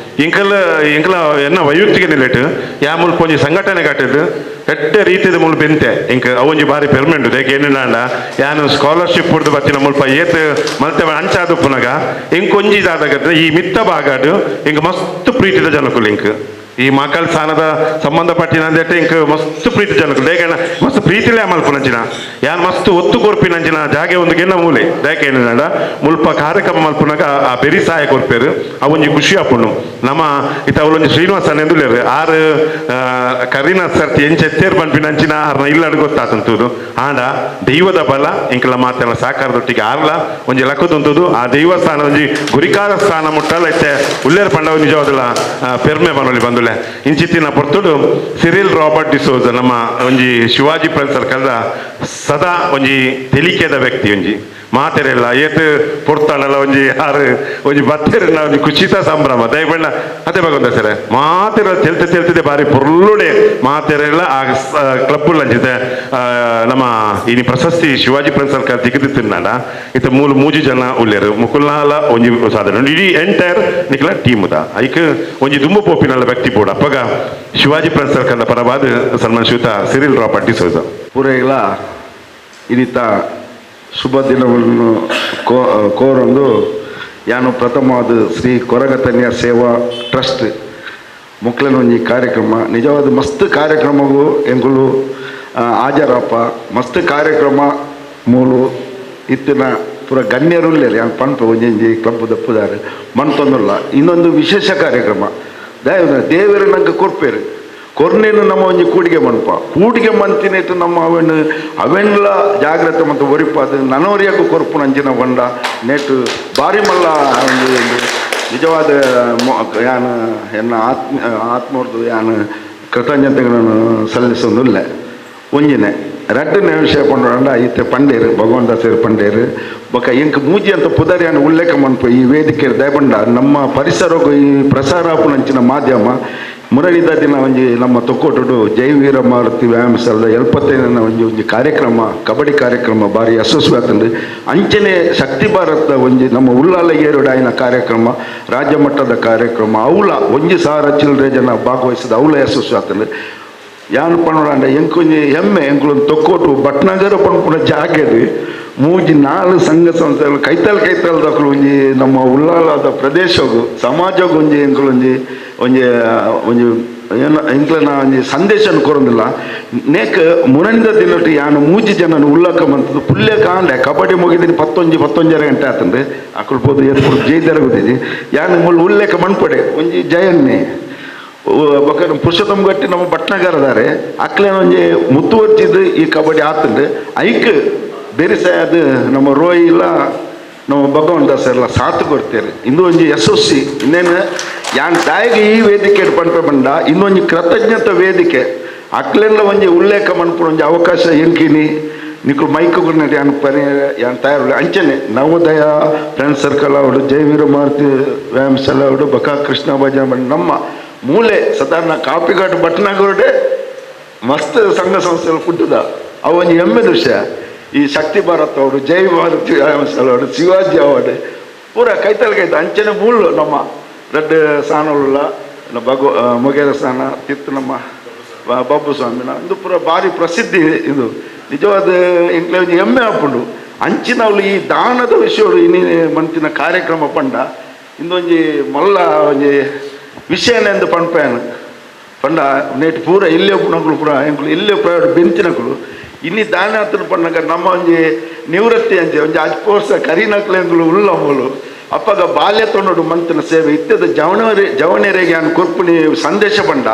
ಇಂಕಲ್ ಇಂಕಲ ಎನ್ನ ವೈಯಕ್ತಿಕ ನಿಲೆಟ್ ಯಾ ಮುಲ್ಪ ಒಂಜಿ ಸಂಘಟನೆ ಕಟ್ಟಿದ್ದು ಎಡ್ಡೆ ರೀತಿದ ಮುಲ್ಪ ಬೆಂತೆ ಇಂಕ ಅವೊಂಜಿ ಬಾರಿ ಪೆರ್ಮೆಂಟು ದೇಕೆ ಏನಿಲ್ಲ ಯಾನು ಸ್ಕಾಲರ್ಶಿಪ್ ಹುಡ್ದು ಬತ್ತಿನ ಮುಲ್ಪ ಏತ್ ಮಲ್ತೆ ಅಂಚಾದು ಪುನಗ ಇಂಕೊಂಜಿ ಇದಾದಾಗ ಈ ಮಿತ್ತ ಭಾಗಡು ಇಂಕ ಮಸ್ತ್ ಪ್ರೀತಿದ ಜನಕುಲು ಇಂಕ್ ಈ ಮಕ್ಕಳ ಸ್ಥಾನದ ಸಂಬಂಧಪಟ್ಟಿನ ಇಂಕ ಮಸ್ತ್ ಪ್ರೀತಿ ಜನಕುಲು ದೇಕಣ್ಣ ಮಸ್ತ್ ಪ್ರೀತಿಲೇ ಮಲ್ಪುನಂಚಿನ ಯಾನ್ ಮಸ್ತ್ ಒತ್ತು ಕೊರ್ಪಿನಂಚಿನ ಜಾಗೆ ಒಂದು ಗೆನ್ನ ಮೂಲೆ ದೇಕೆ ಏನಿಲ್ಲ ಮುಲ್ಪ ಕಾರ್ಯಕ್ರಮ ಮಲ್ಪುನಗ ಆ ಬೆರಿ ಸಹಾಯ ಕೊರ್ಪೇರು ಅವೊಂಜಿ ಖುಷಿ ಆಪುಂಡು ನಮ್ಮ ಇತ್ತ ಅವಳೊಂಜಿ ಶ್ರೀನಿವಾಸ ಎಂದುಲೇರು ಆರು ಕರಿನ ಸರ್ತಿ ಎಂಚೆತ್ತೇರು ಪನ್ಪಿನಂಚಿನ ಆರ್ನ ಇಲ್ಲಡು ಗೊತ್ತಾತಂತುದು ಆಂಡ ದೈವದ ಬಲ ಇಂಕಲ ಮಾತೆಲ್ಲ ಸಾಕಾರದೊಟ್ಟಿಗೆ ಆರ್ಲ ಒಂಜಿ ಲಕ್ಕದಂತುದು ಆ ದೈವಸ್ಥಾನ ಒಂಜಿ ಗುರಿಕಾರ ಸ್ಥಾನ ಮುಟ್ಟಲ್ಲ ಇತ್ತೆ ಉಲ್ಲೇರು ಪಂಡವ ನಿಜವಾದಲ ಪೆರ್ಮೆ ಬನೊಲಿ ಬಂದುಲೆ ಇಂಚಿತ್ತಿನ ಪೊರ್ತುಡು ಸಿರಿಲ್ ರಾಬರ್ಟ್ ಡಿಸೋಜ ನಮ್ಮ ಒಂಜಿ ಶಿವಾಜಿ ಫ್ರೆಂಡ್ ಸರ್ಕಲ್ದ ಸದಾ ಒಂಜಿ ತೆಲಿಕೆದ ವ್ಯಕ್ತಿ ಒಂಜಿ ಮಾತೆರೆಲ್ಲ ಏತ್ ಪೊರ್ತಾಣಲ್ಲ ಒಂಜಿ ಆರು ಒಂಜಿ ಬತ್ತೆರೆಲ್ಲ ಒಂಜಿ ಖುಷಿತ ಸಂಭ್ರಮ ದಯಬಣ್ಣ ಅದೇ ಭಗವಂತ ಸರ್ ಮಾತೆರೆಲ್ಲ ತೆಲ್ತೆ ತೆಲ್ತಿದೆ ಬಾರಿ ಪೊರ್ಲುಡೆ ಮಾತೆರೆಲ್ಲ ಆ ಕ್ಲಬ್ ಅಂಚಿತೆ ನಮ್ಮ ಇನಿ ಪ್ರಶಸ್ತಿ ಶಿವಾಜಿ ಫ್ರೆಂಡ್ ಸರ್ಕಲ್ ತಿಕ್ಕದಿತ್ತಿನಾಡ ಇತ್ತ ಮೂಲ ಮೂಜಿ ಜನ ಉಲ್ಲೇರು ಮುಕುಲ್ನಾಲ ಒಂಜಿ ಸಾಧನೆ ಇಡೀ ಎಂಟೈರ್ ನಿಕ್ಲ ಟೀಮ್ the ಐಕ್ ಒಂಜಿ ದುಂಬು ಪೋಪಿನಲ್ಲ ವ್ಯಕ್ತಿ ಬೋಡ ಅಪ್ಪಗ ಶಿವಾಜಿ ಫ್ರೆಂಡ್ ಸರ್ಕಲ್ ಪರವಾದ ಸನ್ಮಾನ ಶ್ರೀಯುತ ಸಿರಿಲ್ ರಾಬರ್ಟ್ ಡಿಸೋಜ. ಪೂರೈಲ ಇನ್ನಿತ ಶುಭ ದಿನವನ್ನು ಕೋರೊಂದು ಯಾನು ಪ್ರಥಮವಾದ ಶ್ರೀ ಕೊರಗತನಿಯ ಸೇವಾ ಟ್ರಸ್ಟ್ ಮೊಕ್ಕಲನ ಒಂಜಿ ಕಾರ್ಯಕ್ರಮ ನಿಜವಾದ ಮಸ್ತ್ ಕಾರ್ಯಕ್ರಮಗೂ ಎಂಕುಲು ಹಾಜರಪ್ಪ ಮಸ್ತ್ ಕಾರ್ಯಕ್ರಮ ಮೂಲು ಇತ್ತಿನ ಪೂರ ಗಣ್ಯರುಲ್ಲೇರು ಯಾನ್ ಪನ್ಪ ಒಂಜೊಂಜಿ ಕ್ಲಬ್ ದಪ್ಪುದಾರೆ ಮನ್ತೊಂದುಲ್ಲ. ಇನ್ನೊಂದು ವಿಶೇಷ ಕಾರ್ಯಕ್ರಮ ದೇವರು ನಂಗೆ ಕೊರ್ಪೇರು ಕೊರ್ನೇನು ನಮ್ಮ ಒಂಜಿ ಕೂಡಿಗೆ ಮನ್ಪ ಕೂಡಿಗೆ ಮಂತಿನೇತು ನಮ್ಮ ಅವೆನ್ ಅವೆನ್ಲ ಜಾಗ್ರತೆ ಮತ್ತು ಒರಿಪಾದ ನನವರಿಯಾಗ ಕೊರ್ಪು ನಂಜಿನ ಬಂಡ ನೆಟ್ಟು ಭಾರಿ ಮಲ್ಲ ಒಂದು ನಿಜವಾದ ಯಾನು ಎನ್ನ ಆತ್ಮರ್ದು ಯಾನು ಕೃತಜ್ಞತೆಗಳನ್ನು ಸಲ್ಲಿಸೋದಿಲ್ಲ. ಒಂಜಿನೆ ರಡ್ಡನೇ ವಿಷಯ ಪಂಡ ಇತ್ತೆ ಪಂಡೇರು ಭಗವಂತ ದಾಸರು ಪಂಡೇರು ಬೊಕ ಎಂಕ್ ಮೂಜಿ ಅಂತ ಪುದರ್ಯಾನ ಉಲ್ಲೇಖ ಮನ್ಪು ಈ ವೇದಿಕೆ ದಯಬಂಡ ನಮ್ಮ ಪರಿಸರಕ್ಕೂ ಈ ಪ್ರಸಾರ ಆಪುನಂಚಿನ ಮಾಧ್ಯಮ ಮುರಳಿದ ದಿನ ಒಂಜಿ ನಮ್ಮ ತೊಕ್ಕೋಟುಡು ಜೈ ವೀರ ಮಾರುತಿ ವ್ಯಾಯಾಮ ಸ್ಥಳದ 75ನೇ ಒಂಜಿ ಒಂಜಿ ಕಾರ್ಯಕ್ರಮ ಕಬಡ್ಡಿ ಕಾರ್ಯಕ್ರಮ ಭಾರಿ ಯಶಸ್ವಿ ಆತಂದು. ಅಂಚನೆ ಶಕ್ತಿ ಭಾರತದ ಒಂಜಿ ನಮ್ಮ ಉಲ್ಲಾಲ ಏರುಡು ಆಯಿನ ಕಾರ್ಯಕ್ರಮ ರಾಜ್ಯ ಮಟ್ಟದ ಕಾರ್ಯಕ್ರಮ ಅವಲ 1,000 ಚಿಲ್ಲರೆ ಜನ ಭಾಗವಹಿಸಿದ ಅವಲ ಯಶಸ್ವಿ ಆತಂದು. ಯಾನು ಪಣ್ಣಾಂಡ ಎಂಕೊಂಜಿ ಹೆಮ್ಮೆ ಎಂಕುಲೊಂದು ತೊಕ್ಕೋಟು ಭಟ್ನಗರ ಪನ್ಪುನ ಜಾಗೆಡ್ ಮೂಜಿ ನಾಲ್ ಸಂಘ ಸಂಸ್ಥೆಗಳು ಕೈತಲ್ ಕೈತಲ್ ದಕ್ಕಲು ಒಂಜಿ ನಮ್ಮ ಉಲ್ಲಾಲದ ಪ್ರದೇಶಗು ಸಮಾಜಗು ಒಂಜಿ ಎಂಕುಲೊಂಜಿ ಒಂಜಿ ಒಂಜಿ ಏನ ಎಂಕ್ಲನ ಒಂಜಿ ಸಂದೇಶನ ಕೊರೊಂದಿಲ್ಲ. ನೇಕ್ ಮುರಣಿದ ದಿನಟ್ಟು ಯಾನು ಮೂಜಿ ಜನನ ಉಲ್ಲಾಕ ಮಂತದ್ದು ಪುಲ್ಯ ಕಾಂಡೆ ಕಬಡ್ಡಿ ಮುಗಿದಿನಿ 11, 11:30 ಗಂಟೆ ಆತಂದು ಅಕುಲು ಪೋದು ಎತ್ಪುಡು ಜೈದರ ಗೊತ್ತಿದ್ದಿ ಯಾನು ಮುಳ್ಳು ಉಲ್ಲೇಖ ಮನ್ಪಡೆ ಒಂಜಿ ಜಯನ್ನೇ ಬೊಕ ಪುರುಷೋತ್ತಮ ಗಟ್ಟಿ ನಮ್ಮ ಭಟ್ನಗರದಾರೆ ಅಕ್ಲೇನ ಒಂಜಿ ಮುತ್ತುವರ್ಚಿದ್ದು ಈ ಕಬಡ್ಡಿ ಆತಂದು ಐಕ್ ಬೆರಿಸಾಯದು ನಮ್ಮ ರೋಯಿ ಇಲ್ಲ ನಮ್ಮ ಭಗವಂತ ದಾಸರೆಲ್ಲ ಸಾಥ್ ಕೊಡ್ತೇವೆ. ಇಂದು ಒಂಜಿ ಯಶಸ್ವಿ ಇನ್ನೇನು ಯಾನ್ ತಾಯಿಗೆ ಈ ವೇದಿಕೆ ಪನ್ಪೆ ಬಂಡ ಇನ್ನೊಂಜಿ ಕೃತಜ್ಞತ ವೇದಿಕೆ ಅಕ್ಲೆಲ್ಲ ಒಂಜಿ ಉಲ್ಲೇಖ ಮನ್ಪುನ ಒಂಜಿ ಅವಕಾಶ ಎಂಕಿನಿ ನಿಕ್ಲು ಮೈಕ್ ಗುರ್ನಡಿ ಯಾನ್ ಪರಿ ಯಾನ್ ತಯಾರು ಅಂಚನೆ ನವೋದಯ ಫ್ರೆಂಡ್ ಸರ್ಕಲ್ ಅವಡು ಜೈವೀರ ಮಾರುತಿ ವ್ಯಾಯಾಮ ಶಾಲೆ ಅವಡು ಬಕಾ ಕೃಷ್ಣ ಭಜನೆ ನಮ್ಮ ಮೂಲೆ ಸಾಧಾರಣ ಕಾಪಿಘಾಟ್ ಭಟ್ನಗರಡೆ ಮಸ್ತ್ ಸಂಘ ಸಂಸ್ಥೆಗಳು ಪುಟ್ಟದ ಅವು ಒಂಜಿ ಹೆಮ್ಮೆ ದೃಶ್ಯ. ಈ ಶಕ್ತಿ ಭಾರತ್ ಅವರು ಜೈ ಭಾರತ್ ವ್ಯಾಯಾಮ ಶಾಲೆ ಅವರು ಶಿವಾಜಿ ಅವಾರ್ಡ್ ಪೂರ ಕೈತಲ್ ಕೈತ ಅಂಚನೆ ಮೂಲು ನಮ್ಮ ರಡ್ಡ್ ಸಾನವುಳ್ಳ ಬಗು ಮೊಗೇರ ಸ್ಥಾನ ತಿತ್ತು ನಮ್ಮ ಬಬ್ಬು ಸ್ವಾಮಿನ ಒಂದು ಪೂರ ಭಾರಿ ಪ್ರಸಿದ್ಧಿ ಇದು ನಿಜವಾದ ಎಂಕ್ಲೆ ಒಂಜಿ ಹೆಮ್ಮೆ ಆಪುಂಡು. ಅಂಚಿನವಳು ಈ ದಾನದ ವಿಷಯಗಳು ಇನ್ನಿ ಮಂತಿನ ಕಾರ್ಯಕ್ರಮ ಪಂಡ ಇಂದೊಂಜಿ ಮಲ್ಲ ಒಂಜಿ ವಿಷಯನೆಂದು ಪನ್ಪೇನು ಪಂಡ ನೇಟ್ ಪೂರ ಇಲ್ಲೇ ನಕಲು ಪೂರ ಎಂಕುಲು ಇಲ್ಲೇ ಪ್ರೈವೇಟ್ ಬೆಂಚಿನಕುಲು ಇನ್ನಿ ದಾನ ಹತ್ರ ಪಣ್ಣಗ ನಮ್ಮ ಒಂಜಿ ನಿವೃತ್ತಿ ಅಂಚೆ ಒಂಜಿ ಅಜ್ಪೋರ್ಸ ಕರಿನಕ್ಲು ಎಂಕುಲು ಉಲ್ಲ ಮೂಲು ಅಪ್ಪಗ ಬಾಲ್ಯ ತೊಂಡು ಮಂತಿನ ಸೇವೆ ಇತ್ಯದ ಜವನರೆ ಜವನೆರೆಗೆ ಯಾನ್ ಕೊರ್ಪುನಿ ಸಂದೇಶ ಪಂಡ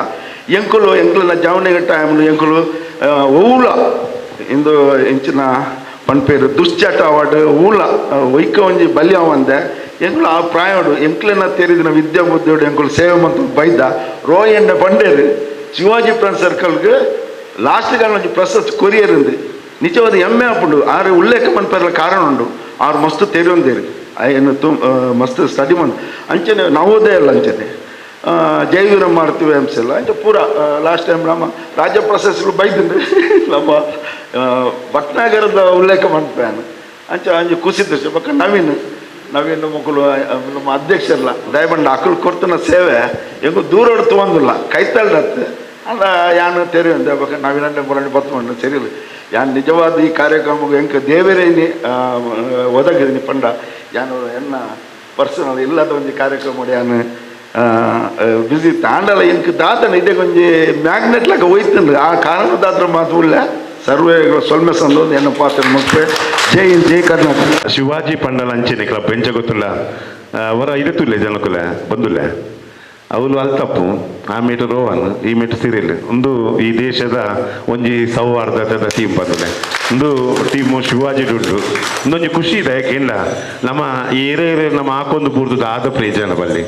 ಎಂಕುಲು ಎಂಕುಲನ ಜವನಿಗೆ ಟೈಮ್ಲು ಎಂಕುಲು ಓಲ ಇಂದು ಇಂಚಿನ ಪನ್ಪೇರು ದುಶ್ಚಟ ಅವಾರ್ಡ್ ಊಲ ಒಯ್ಕ ಒಂಜಿ ಬಲ್ಯ ಒಂದೆ ಎಂಕುಲು ಆ ಪ್ರಾಯೋಡು ಎಂಕ್ಲೆನ ತೇರಿದಿನ ವಿದ್ಯಾ ಬುದ್ಧಿಯೋಡು ಎಂಕುಲು ಸೇವೆ ಮಂತು ಬೈದ ರೋಯಣ್ಣ ಪಂಡೇರು ಶಿವಾಜಿ ಫ್ರೆಂಡ್ ಸರ್ಕಲ್ಗೆ ಲಾಸ್ಟ್ಗೆ ಒಂಜಿ ಪ್ರಶಸ್ತಿ ಕೊರಿಯರ್ ఉంది ನಿಜವಾದ ಹೆಮ್ಮೆ ಆಪುಂಡು. ಆರು ಉಲ್ಲೇಖ ಮನ್ಪೆರ್ಲ ಕಾರಣ ಉಂಡು ಆರು ಮಸ್ತ್ ತೆರಿಯೊಂದೇರು ಏನು ತು ಮಸ್ತ್ ಸ್ಟಡಿ ಮಂದು ಅಂಚನೆ ನವೋದಯ ಅಲ್ಲ ಅಂಚನೆ ಜೈವೀರ ಮಾಡ್ತೀವಿ ಅಂಸೆಲ್ಲ ಅಂಚೆ ಪೂರ ಲಾಸ್ಟ್ ಟೈಮ್ ನಮ್ಮ ರಾಜ್ಯ ಪ್ರಶಸ್ತಿಗಳು ಬೈದಿಂಡ್ರಿ ನಮ್ಮ ಭಟ್ನಗರದ ಉಲ್ಲೇಖ ಮನ್ಪೇನು ಅಂಚೆ ಅಂಚೆ ಖುಷಿ ದೃಶ್ಯ ಪಕ್ಕ ನವೀನ್ ನವೀನ್ ಮಕ್ಕಳು ನಮ್ಮ ಅಧ್ಯಕ್ಷರಲ್ಲ ದಯಬಂಡ ಅಕ್ಕಳು ಕೊಡ್ತನ ಸೇವೆ ಹೆಂಗು ದೂರ ತಗೊಂಡಿಲ್ಲ ಕೈತಲ್ಡತ್ತೆ ಅಂದ ಯಾನು ತೆರೆಯುವಂತೆ ಬೊಕ ನವೀನಂಡೆ ಮುರಣಿ ಬತ್ತುಂಡು ಸರಿ ಯಾನ್ ನಿಜವಾದ ಈ ಕಾರ್ಯಕ್ರಮಕ್ಕೆ ಎಂಕ ದೇವರೇನಿ ಒದಗಿದಿನಿ ಪಂಡ ಯಾನು ಎನ್ನ ಪರ್ಸನಲ್ ಇಲ್ಲದ ಒಂಜಿ ಕಾರ್ಯಕ್ರಮ ಯಾನು ಬಿಸಿ ತಾಂಡಲ ಎಂಕ್ ದಾತನ ಇದೇ ಒಂಜಿ ಮ್ಯಾಗ್ನೆಟ್ ಲಾಗ ಹೋಯ್ತಂಡ್ರಿ ಆ ಕಾರಣದಾತ್ರ ಮಾತು ಉಳ್ಳ ಸರ್ವೇ ಸೊಲ್ಮೆ ಸಂದು ಎನ್ನ ಪಾತ್ರ ಮುಕ್ಪೆ. ಜೈ ಹಿಂದ್ ಜೈ ಕರ್ನಾಟಕ. ಶಿವಾಜಿ ಪಂಡಲ ಅಂಚನೆ ಕ್ಲಬ್ ಎಂಚ ಗೊತ್ತುಲ್ಲ ಅವರ ಇದತ್ತುಲ್ಲೆ ಜನಕುಲ ಬಂದುಲ್ಲೆ ಅವಳು ಅಲ್ತಪ್ಪು ಆ ಮೀಟು ರೋಹನ್ ಈ ಮೀಟು ಸಿರಿಲ್ ಒಂದು ಈ ದೇಶದ ಒಂಜಿ ಸೌಹಾರ್ದತೆದ ಟೀಮ್ ಬಂದಿದೆ ಒಂದು ಟೀಮು ಶಿವಾಜಿ ದುಡ್ಡು ಒಂದೊಂಜಿ ಖುಷಿ ಇದೆ ಯಾಕೆಲ್ಲ ನಮ್ಮ ಏರೇ ನಮ್ಮ ಹಾಕೊಂದು ಬೂರ್ದು ಆದ ಪ್ರಯೋಜನ ಬಲ್ಲಿ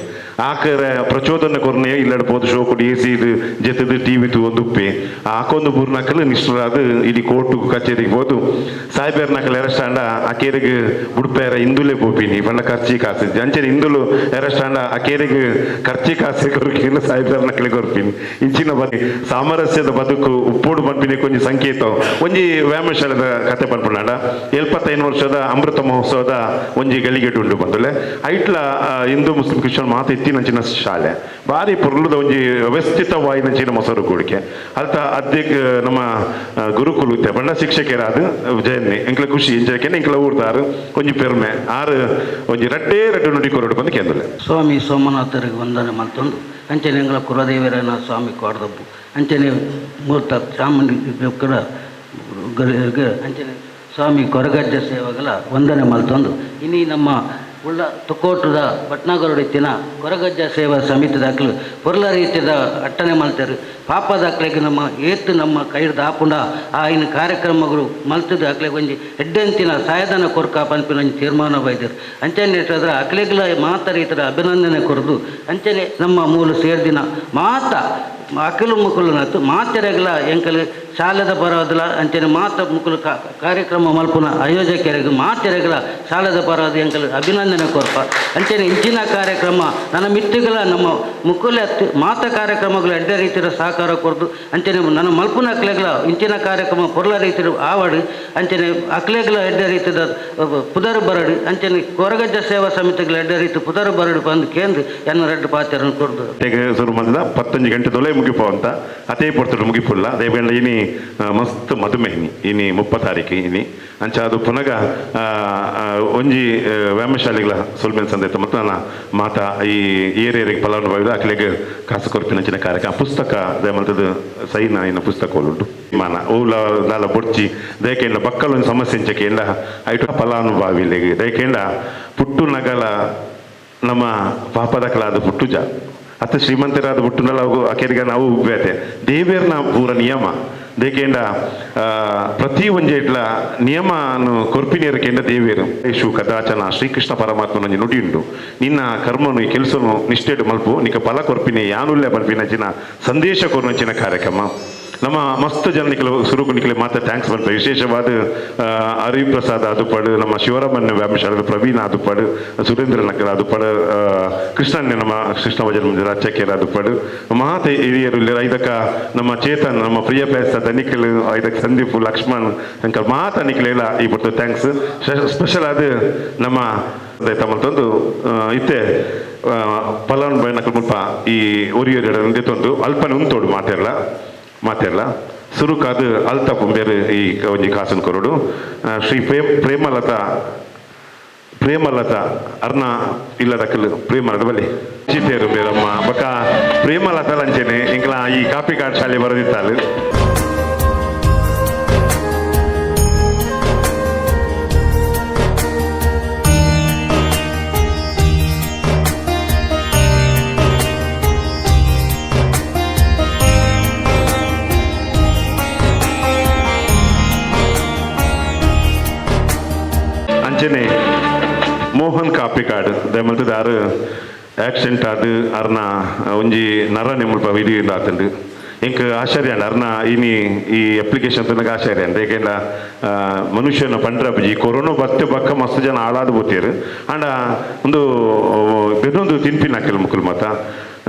ಆಕರ ಪ್ರಚೋದನೆ ಕೊರ್ನೆ ಇಲ್ಲಡ್ ಪೋದು ಶೋ ಕೊಡಿ ಎ ಸಿ ಜೊತೆದು ಟಿ ವಿ ಒಂದು ಉಪ್ಪಿ ಹಾಕೊಂದು ಬೂರ್ನಕಲ್ ನಿಷ್ಠರಾದ ಇಲ್ಲಿ ಕೋರ್ಟು ಕಚೇರಿಗೆ ಹೋದು ಸಾಹೇಬರ್ ನಕಲ್ ಅರೆಸ್ಟ್ ಆಂಡ ಆ ಕೇರಿಗೆ ಬುಡ್ಪೇರ ಹಿಂದುಲೇ ಪೋಪಿನಿ ಪಂಡ ಖರ್ಚಿ ಕಾಸು ಅಂಚನೆ ಹಿಂದುಲು ಅರೆಸ್ಟ್ ಆಂಡ ಆ ಕೇರಿಗೆ ಖರ್ಚಿ ಕಾಸು ಕೊರ್ಕಿನ ಸಾಹೇಬರ್ ನಕಲಿ ಕೊರ್ಪಿನಿ ಇಂಚಿನ ಬದಿ ಸಾಮರಸ್ಯದ ಬದುಕು ಉಪ್ಪೋಡು ಪನ್ಪಿನಿ ಕೊಂಜಿ ಸಂಕೇತ ಒಂಜಿ ವ್ಯಾಯಾಮಶಾಲೆದ ಕತೆ ಪನ್ಪುನಾಂಡ 75 ವರ್ಷದ ಅಮೃತ ಮಹೋತ್ಸವದ ಒಂಜಿ ಗಳಿಗೆಟ್ಟು ಉಂಡು ಬಂದುಲೆ ಐಟ್ಲ ಹಿಂದೂ ಮುಸ್ಲಿಂ ಕ್ರಿಶ್ಚಿಯನ್ ಮಾತು ಇತ್ತಿನಂಚಿನ ಶಾಲೆ ಬಾರಿ ಪೊರ್ಲುದ ಒಂಜಿ ವ್ಯವಸ್ಥಿತವಾಯಿನಂಚಿನ ಮೊಸರು ಕೂಡಿಕೆ ಅಲ್ತ ಅದ್ಯಕ್ ನಮ್ಮ ಗುರುಕುಲು ಇತ್ತೆ ಬಂಡ ಶಿಕ್ಷಕರಾದ ಜಯನ್ನಿ ಎಂಕ್ಲ ಖುಷಿ ಇಂಚಕ್ಕೆ ಎಂಕ್ಲ ಊರ್ದಾರು ಒಂಜಿ ಪೆರ್ಮೆ ಆರು ಒಂಜಿ ರಡ್ಡೇ ರಡ್ಡು ನುಡಿ ಕೊರಡು ಬಂದು ಕೇಂದ್ರ ಸ್ವಾಮಿ ಸೋಮನಾಥರಿಗೆ ವಂದನೆ ಮಲ್ತೊಂದು ಅಂಚನೆ ಎಂಗಳ ಕುಲದೇವರನ ಸ್ವಾಮಿ ಕೋಡದಬ್ಬು ಅಂಚನೆ ಮೂರ್ತ ಚಾಮುಂಡಿ ಅಂಚನೆ ಸ್ವಾಮಿ ಕೊರಗಜ್ಜ ಸೇವಗಳ ವಂದನೆ ಮಲ್ತೊಂದು ಇನಿ ನಮ್ಮ ಉಳ್ಳ ತುಕೋಟದ ಭಟ್ನಾಗರುಡಿತ್ತಿನ ಕೊರಗಜ್ಜ ಸೇವಾ ಸಮಿತಿ ದಾಖಲು ಪೊರ್ಲ ರೀತಿಯ ಅಟ್ಟನೆ ಮಲ್ತಾರೆ ಪಾಪ ದಾಖಲೆಗೆ ನಮ್ಮ ಏತು ನಮ್ಮ ಕೈಡ್ದ ಆಪುಂಡ ಆ ಇನ್ನು ಕಾರ್ಯಕ್ರಮಗಳು ಮಲ್ತದ ಅಕ್ಲೆಗೆ ಒಂಜಿ ಎಡ್ಡೆಂತಿನ ಸಾಯಧನ ಕೊರ್ಕ ಪನ್ಪಿನ ಒಂಜಿ ತೀರ್ಮಾನ ಬೈದರು ಅಂಚನೆ ಇಟ್ಟದ್ರ ಅಕ್ಲೆಗ್ಲ ಮಾತ ರೀತಿಯ ಅಭಿನಂದನೆ ಕೊರದು ಅಂಚನೆ ನಮ್ಮ ಮೂಲ ಸೇರ್ದಿನ ಮಾತ ಅಖಿಲು ಮುಕುಲು ನತ್ತು ಮಾತೆರೆಗ್ಲ ಎಂಕಲ್ ಶಾಲೆದ ಪರವಾದಲ ಅಂಚನೆ ಮಾತ ಮುಕುಲು ಕಾರ್ಯಕ್ರಮ ಮಲ್ಪುನ ಆಯೋಜಕರಿಗೆ ಮಾತೆರೆಗ್ಲ ಶಾಲೆದ ಪರವಾದ ಎಂಕಲ್ ಅಭಿನಂದನೆ ಕೊರ್ಪ ಅಂಚನೆ ಇಂಚಿನ ಕಾರ್ಯಕ್ರಮ ನನ್ನ ಮಿತ್ತುಗಳ ನಮ್ಮ ಮುಕುಲ ಮಾತ ಕಾರ್ಯಕ್ರಮಗಳು ಎಡ್ಡೆ ರೀತಿಯ ಸಹಕಾರ ಕೊರ್ದು ಅಂಚನೆ ನನ್ನ ಮಲ್ಪುನ ಅಕ್ಲೆಗ್ಲ ಇಂಚಿನ ಕಾರ್ಯಕ್ರಮ ಪೊರ್ಲ ರೀತಿಯ ಆವಡು ಅಂಚನೆ ಅಕ್ಲೆಗ್ಲ ಎಡ್ಡೆ ರೀತಿಯ ಪುದರ್ ಬರಡು ಅಂಚನೆ ಕೊರಗಜ್ಜ ಸೇವಾ ಸಮಿತಿಗಳ ಎಡ್ಡೆ ರೀತಿ ಪುದರ್ ಬರಡು ಬಂದು ಕೇಂದ್ರ ಎನ್ನ ರೆಡ್ಡು ಪಾತ್ರ ಕೊರ್ದು ಶುರು ಮಾಡಿದ 15 ಗಂಟೆ ತೊಲೆ ಮುಗಿಪೋ ಅಂತ ಅದೇ ಪೊರ್ತುಡು ಮುಗಿಪುಲ್ಲ ಅದೇ ಇನಿ ಮಸ್ತ್ ಮಧುಮೇಹಿನಿ ಇನಿ 30 ತಾರೀಕು ಇನಿ ಅಂಚ ಅದು ಪುನಗ ಒಂಜಿ ವ್ಯಾಯಾಮಶಾಲೆಗಳ ಸೊಲ್ಮೆನ್ ಸಂದೈತ ಮತ್ತು ನನ್ನ ಮಾತಾ ಈ ಏರಿಯರಿಗೆ ಫಲಾನುಭವಿದ ಅಕ್ಲೆಗ್ ಕಾಸು ಕೊರ್ಪಿನಂಚಿನ ಕಾರ್ಯಕ್ರಮ ಪುಸ್ತಕ ದಯಮಲ್ತದ ಸೈನ ಇನ್ನ ಪುಸ್ತಕ ಉಂಟು ಮಾನ ಓಲ ದಾಲ ಬೊಡ್ಚಿ ದಯಕೇಂಡ ಬಕ್ಕಲ್ ಒಂದು ಸಮಸ್ಯೆ ಇಂಚಕೇಂಡ ಐಟು ಫಲಾನುಭವಿಲೆಗ್ ದಯಕೇಂಡ ಪುಟ್ಟು ನಗಲ ನಮ್ಮ ಪಾಪದಕಲಾದ ಪುಟ್ಟುಜ ಅತ್ತ ಶ್ರೀಮಂತರಾದ ಹುಟ್ಟುನಲ್ಲ ಅವು ಅಕೇರಿಗ ನಾವು ಉಬ್ಬೇತೆ ದೇವೇರ್ನ ಪೂರ ನಿಯಮ ದೇಕೇಂಡ ಪ್ರತಿ ಒಂಜೆ ಇಟ್ಲ ನಿಯಮನು ಕೊರ್ಪಿನೇರಕೇಂಡ ದೇವೇರು ಯೇಷು ಕದಾಚನ ಶ್ರೀಕೃಷ್ಣ ಪರಮಾತ್ಮನ ನುಡಿಯುಂಡು ನಿನ್ನ ಕರ್ಮನು ಈ ಕೆಲಸನು ನಿಷ್ಠೆಡು ಮಲ್ಪು ನಿಕ ಫಲ ಕೊರ್ಪಿನಿ ಯಾನುಲ್ಲೆ ಪಲ್ಪಿನಂಚಿನ ಸಂದೇಶ ಕೊರ್ನಂಚಿನ ಕಾರ್ಯಕ್ರಮ ನಮ್ಮ ಮಸ್ತ್ ಜನ ನಿಖಲು ಸುರುಕು ನಿಖಲೆ ಮಾತ್ರ thanks ಬಂತ ವಿಶೇಷವಾದ ಹರಿಪ್ರಸಾದ್ ಆದುಪಾಡು ನಮ್ಮ ಶಿವರಾಮನ್ ವ್ಯಾಯಾಮಶಾಲೆ ಪ್ರವೀಣ್ ಆದುಪಾಡು ಸುರೇಂದ್ರ ನಗರ್ ಆದುಪಾಡು ಕೃಷ್ಣನ್ ನಮ್ಮ ಕೃಷ್ಣ ಭಜನ ಮಂದಿರ ಅಚ್ಚಕೇರ ಆದುಪಾಡು ಮಹಾತ ಹಿರಿಯರು ಐದಕ್ಕ ನಮ್ಮ ಚೇತನ್ ನಮ್ಮ ಪ್ರಿಯ ಪ್ಯಾಸ ನಿಖಲ್ ಐದಕ್ಕೆ ಸಂದೀಪ್ ಲಕ್ಷ್ಮಣ್ ಅಂಕಲ್ ಮಾತ ನಿಖಲೆಲ್ಲ ಈ ಬಿಡ್ತು thanks special ಅದು ನಮ್ಮ ತಮ್ಮಂತೊಂದು ಇತ್ತೆ ಫಲಾನುಭವಿ ನಕಲ್ ಮುಲ್ಪ ಈ ಒರಿಯರು ತಂದು ಅಲ್ಪನೆ ಉಂತೋಡು ಮಾತೆಲ್ಲ ಮಾತೆಲ್ಲ ಸುರುಕಾದ ಅಲ್ತ ಬೇರೆ ಈ ಒಂಜಿ ಕಾಸನ್ ಕೊರಡು ಶ್ರೀ ಪ್ರೇಮಲತಾ ಪ್ರೇಮಲತಾ ಅರ್ಣ ಇಲ್ಲದಕ್ಕಲು ಪ್ರೇಮಲದ ಬಲಿ ಚಿತ್ತೇರು ಬೇರಮ್ಮ ಬಕ ಪ್ರೇಮಲತಾ ಲಂಚನೆ ಇಂಕ್ಲ ಈ ಕಾಪಿ ಕಾಡ್ ಶಾಲೆ ಬರೋದಿತ್ತಾಲು ಅಂಚನೆ ಮೋಹನ್ ಕಾಪಿಕಾಡ್ ದಯಮಲ್ತದ ಆರು ಆಕ್ಸಿಡೆಂಟ್ ಆದ ಅರ್ನ ಒಂಜಿ ನರ ನಿಮ್ಮಲ್ಪ ವಿಧಿ ಆತಂಡು ಎಂಕ್ ಆಶ್ಚರ್ಯ ಅಂಡ್ ಅರ್ನ ಇನಿ ಈ ಅಪ್ಲಿಕೇಶನ್ ತನಕ ಆಶ್ಚರ್ಯ ಅಂಡ್ ಏಕೆಂಡ ಮನುಷ್ಯನ ಪಂಡ್ರಬ್ಜಿ ಕೊರೋನಾ ಬತ್ತೆ ಬಕ್ಕ ಮಸ್ತ್ ಜನ ಹಾಳಾದ ಬೋತೇರು ಅಂಡ ಒಂದು ಬೆದೊಂದು ತಿನ್ಪಿನ ಹಾಕಿಲ್ಲ ಮುಕುಲ್ ಮಾತ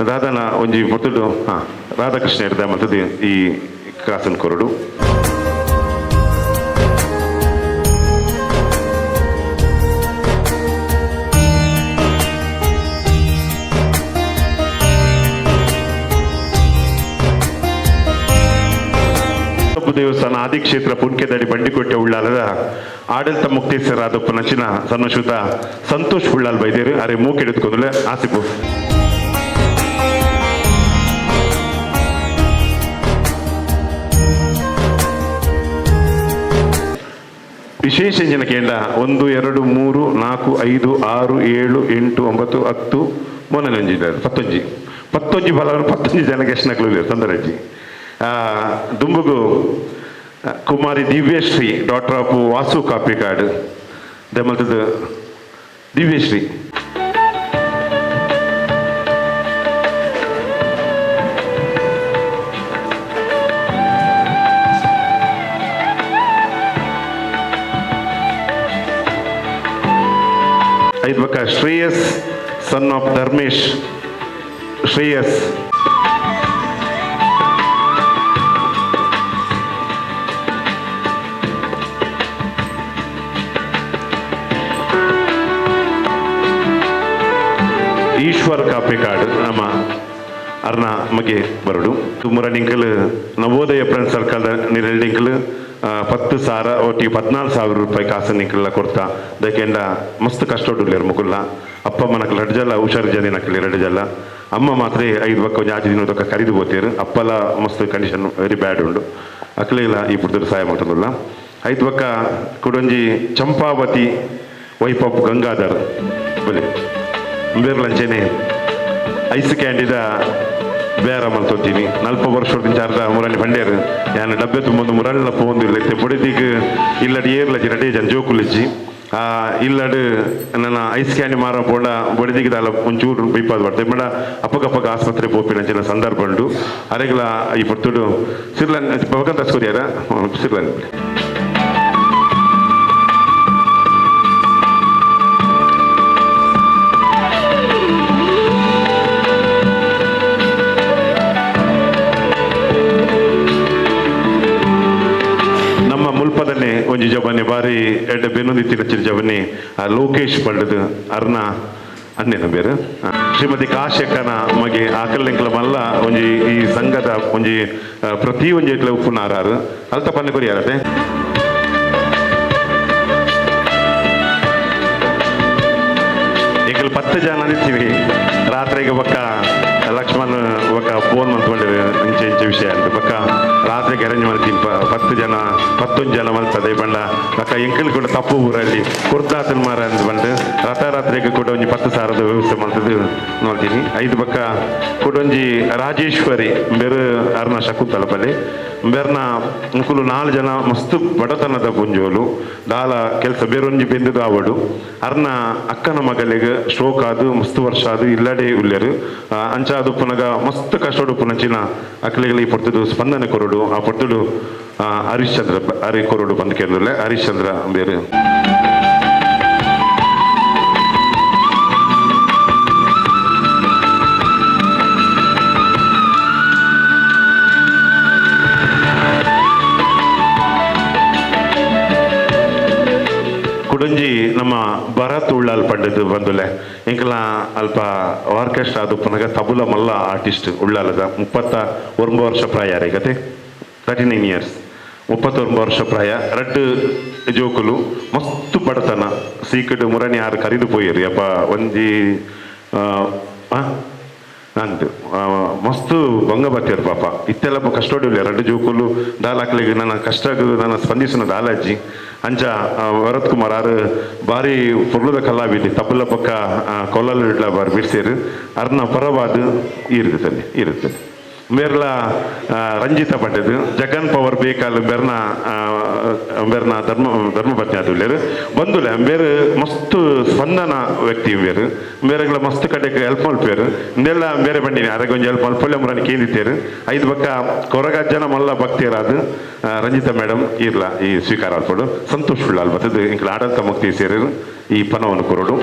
ದಾದನ ಒಂಜಿ ಪೊರ್ತುಡು ಹಾಂ ರಾಧಾಕೃಷ್ಣ ಇರ್ದ ಮಲ್ತದ ಈ ಕಾಸನ್ ಕೊರಡು ದೇವಸ್ಥಾನ ಆದಿಕ್ಷೇತ್ರ ಪುನ್ಕೆದಡಿ ಬಂಡಿಕೊಟ್ಟೆ ಉಳ್ಳಾಲದ ಆಡಳಿತ ಮುಕ್ತೇಶ್ವರಾದ ನಚಿನ ಸನ್ನಶುತ ಸಂತೋಷ್ ಉಳ್ಳಾಲ್ ಬೈದೇರು ಅರೆ ಮೂಕೆಡುತ್ತುಕೊಂದ್ರೆ ಆಸಿಪು ವಿಶೇಷ ಜನಕ್ಕೆ 1 2 3 4 5 6 7 8 9 10 ಮೊನ್ನೆ ಪತ್ತೊಂಜಿ ಪತ್ತೊಂಜಿ ಬಲ ಪತ್ತೊಂಜಿ ಜನಕ್ಕೆ ಎಷ್ಟು ನಕಲು ತೊಂದರೆ ದುಂಬುಗು ಕುಮಾರಿ ದಿವ್ಯಶ್ರೀ ಡಾಕ್ಟರ್ ಆಫ್ ವಾಸು ಕಾಪಿಕಾಡ್ ದಮಲ್ತದ ದಿವ್ಯಶ್ರೀ ಐದು ಬಕ್ಕ ಶ್ರೇಯಸ್ ಸನ್ ಆಫ್ ಧರ್ಮೇಶ್ ಶ್ರೇಯಸ್ ಈಶ್ವರ ಅಕ್ಬರ್ ಕಾಪೇಕಾಡ್ ನಮ್ಮ ಅರ್ನ ಮಗೆ ಬರಡು ತುಮರ ನಿಂಕಲ್ ನವೋದಯ ಫ್ರೆಂಡ್ ಸರ್ಕಲ್ ನಿರಳಿಂಕಲ್ 10,000 ಒಟ್ಟಿಗೆ 14,000 ರೂಪಾಯಿ ಕಾಸು ನಿಂಕಲ್ಲ ಕೊಡ್ತಾ ದಕ್ಕೆಂಡ ಮಸ್ತ್ ಕಷ್ಟ ಉಡ್ಲೇರು ಮುಕುಲ್ಲ ಅಪ್ಪ ಅಮ್ಮನಕಲ್ ಎರಡು ಜಲ್ಲ ಹುಷಾರು ಜನ ನಕಲ್ ಎರಡು ಜಲ್ಲ ಅಮ್ಮ ಮಾತ್ರ 5 ಬಕ್ಕ ಒಂದು ಆಚೆ ದಿನ ದೊಕ್ಕ ಕರಿದು ಹೋಗ್ತೀರು ಅಪ್ಪಲ ಮಸ್ತ್ ಕಂಡೀಷನ್ ವೆರಿ ಬ್ಯಾಡ್ ಉಂಡು ಅಕ್ಲೆಲ್ಲ ಈ ಪುಡ್ದರು ಸಹಾಯ ಮಾಡ್ತದಲ್ಲ 5 ಬಕ್ಕ ಕುಡೊಂಜಿ ಚಂಪಾವತಿ ವೈಫ್ ಆಫ್ ಗಂಗಾಧರ್ ಬಲೆ ಬೇರ್ಲಂಚೆನೆ ಐಸ್ ಕ್ಯಾಂಡಿದ ಬೇರ ಮಲ್ತೊಂತೀನಿ 40 ವರ್ಷದ ಚಾರ್ದ ಮುರಳಿ ಬಂಡೇರು ಯಾನು ಡಬ್ಬೆ ತುಂಬೊಂದು ಮುರಳ್ಳ ಪೋಂದು ಇಲ್ಲ ಬೊಡಿದಿಗ್ ಇಲ್ಲಡ್ ಏರ್ಲಜಿ ರಡೇ ಜನ ಜೋಕುಲಿಜ್ಜಿ ಇಲ್ಲಡ್ ನನ್ನ ಐಸ್ ಕ್ಯಾಂಡಿ ಮಾರ ಪೋಂಡ ಬೊಡಿದಿಗ್ ದಾಲ ಒಂಚೂರು ಬೈಪಾದ್ ಬರ್ತದೆ ಬಡ ಅಪ್ಪಗಪ್ಪಗ ಆಸ್ಪತ್ರೆ ಪೋಪಿನ ಅಂಚಿನ ಸಂದರ್ಭ ಉಂಡು ಅರೆಗ್ಲ ಈ ಪೊರ್ತುಡು ಸಿರ್ಲನ್ ಭಗವಂತ ಸ್ಕೋರಿಯಾರ ಸಿರ್ಲನ್ ಒಂಜಿ ಜಬನಿ ಬಾರಿ ಎಡ್ಡೆ ಬೆನ್ನೊಂದಿತ್ತಿನ ಜಬನಿ ಲೋಕೇಶ್ ಪಂಡದು ಅರ್ನ ಅಣ್ಣನ ಬೇರೆ ಶ್ರೀಮತಿ ಕಾಶಕ್ಕನ ಮಗೆ ಆಕಲ್ಲೆಂಕಲ ಮಲ್ಲ ಒಂಜಿ ಈ ಸಂಘದ ಒಂಜಿ ಪ್ರತಿ ಒಂಜಿ ಇಟ್ಲ ಉಪ್ಪುನಾರಾರು ಅಲ್ತ ಪನ್ನೆ ಕೊರಿಯಾರತೆ ಎಂಕಲ್ 10 ಜನ ನಿಂತೀವಿ ರಾತ್ರಿಗೆ ಬಕ್ಕ ಲಕ್ಷ್ಮಣ್ ಬಕ್ಕ ಫೋನ್ ಮಾಡ್ಕೊಂಡಿರು ಇಂಚೆ ಇಂಚೆ ವಿಷಯ ಅಂತ ಬಕ್ಕ ರಾತ್ರಿಗೆ ಅರೇಂಜ್ ಮಾಡ್ತೀನಿ 10 ಜನ 11 ಜನ ಮಲ್ತದೆ ಬಂಡ ಬಕ್ಕ ಎಂಕಲ್ ಕೂಡ ತಪ್ಪು ಊರಲ್ಲಿ ಕುರ್ದಾತನ ಮಾರ ಅಂತ ಬಂದು ರಾತ್ರಿಗೆ ಕೂಡ ಒಂಜಿ 10,000 ವ್ಯವಸ್ಥೆ ಮಾಡ್ತದೆ ನೋಡ್ತೀನಿ 5 ಬಕ್ಕ ಕೂಡ ಒಂಜಿ ರಾಜೇಶ್ವರಿ ಬೇರೆ ಅರ್ನ ಶಕುಂತಲ ಪಲ್ಲೆ ಬೇರ್ನ ಮುಕುಲು 4 ಜನ ಮಸ್ತ್ ಬಡತನದ ಪುಂಜೋಲು ದಾಲ ಕೆಲಸ ಬೇರೊಂಜಿ ಬೆಂದದು ಆವಡು ಅರ್ನ ಅಕ್ಕನ ಮಗಳಿಗೆ ಸ್ಟ್ರೋಕ್ ಆದು ಮಸ್ತ್ ವರ್ಷ ಅದು ಇಲ್ಲಡೆ ಉಲ್ಲೇರು ಅಂಚಾದು ಪುನಗ ಮಸ್ತ್ ಕಷ್ಟಡು ಪುನಚಿನ ಅಕ್ಲೆಗಳ ಈ ಪೊರ್ತುಡು ಸ್ಪಂದನೆ ಕೊರಡು ಆ ಪೊರ್ತುಡು ಹರಿಶ್ಚಂದ್ರ ಹರಿ ಕೊರಡು ಬಂದು ಕೇಳಿದ್ರೆ ಹರಿಶ್ಚಂದ್ರ ಬೇರೆ ಕುಡಂಜಿ ನಮ್ಮ ಭರತ್ ಉಳ್ಳಾಲ್ ಪಂಡದು ಬಂದುಲೆ ಇಂಕಲ ಅಲ್ಪ ಆರ್ಕೆಸ್ಟ್ರಾ ಅದು ಪುನಗ ತಬುಲ ಮಲ್ಲ ಆರ್ಟಿಸ್ಟ್ ಉಳ್ಳಾಲದ 39 ವರ್ಷ ಪ್ರಾಯ ಕತೆ 39 ಇಯರ್ಸ್ 39 ವರ್ಷ ಪ್ರಾಯ ರಡ್ಡು ಜೋಕುಲು ಮಸ್ತ್ ಬಡತನ ಸೀಕಡು ಮುರಣಿ ಆರು ಕರಿದು ಪೋಯಿರಿ ಅಪ್ಪ ಒಂಜಿ ಅಂದು ಮಸ್ತ್ ಬಂಗ ಬತ್ತಿರು ಪಾಪ ಇತ್ತೆಲ್ಲ ಕಷ್ಟೋಡಿಲ್ಲ ರಡ್ಡು ಜೋಕುಲು ದಾಲಾಕ್ಲಿಗೆ ನನ್ನ ಕಷ್ಟ ನನ್ನ ಸ್ಪಂದಿಸಿನ ದಾಲಾಜಿ ಅಂಚ ಭರತ್ ಕುಮಾರ್ ಆರು ಬಾರಿ ಪೊರ್ಲುದ ಕಲಾವಿದೆ ತಬಲ ಪಕ್ಕ ಕೊಲ್ಲಲು ಬಾರಿ ಬಿಡ್ಸೇರು ಅರ್ನ ಪರವಾದ ಇರುತ್ತದೆ ಇರುತ್ತದೆ ಮೇರ್ಲ ರಂಜಿತ ಪಟ್ಟದು ಜಗನ್ ಪವರ್ ಬೇಕಾಲ್ ಬೆರ್ನ ಬೆರ್ನ ಧರ್ಮಪತ್ನಿ ಆದುಲ್ಲೇರು ಬಂದುಲೆ ಬೇರೆ ಮಸ್ತ್ ಸ್ಪಂದನ ವ್ಯಕ್ತಿ ಬೇರು ಬೇರೆಗಳ ಮಸ್ತ್ ಕಡೆಗೆ ಹೆಲ್ಪ್ ಮಲ್ಪೇರು ಇಂದೆಲ್ಲ ಬೇರೆ ಬಂಡಿನಿ ಆರೋಗ್ಯ ಹೆಲ್ಪ್ ಮಲ್ಪೊಳ್ಳೆ ಮುರನಿ ಕೇಂದಿತ್ತೇರು 5 ಬಕ್ಕ ಕೊರಗಜ್ಜನ ಮಲ್ಲ ಭಕ್ತಿಯರಾದ ರಂಜಿತಾ ಮೇಡಮ್ ಇರ್ಲ ಈ ಸ್ವೀಕಾರ ಆಲ್ಪಡು ಸಂತೋಷ್ ಉಳ್ಳಾಲ್ ಬರ್ತದೆ ಇಂಕಲ ಆಡಳಿತ ಮುಕ್ತಿ ಸೇರಿರು ಈ ಪಣವನ್ನು ಕೊರಡು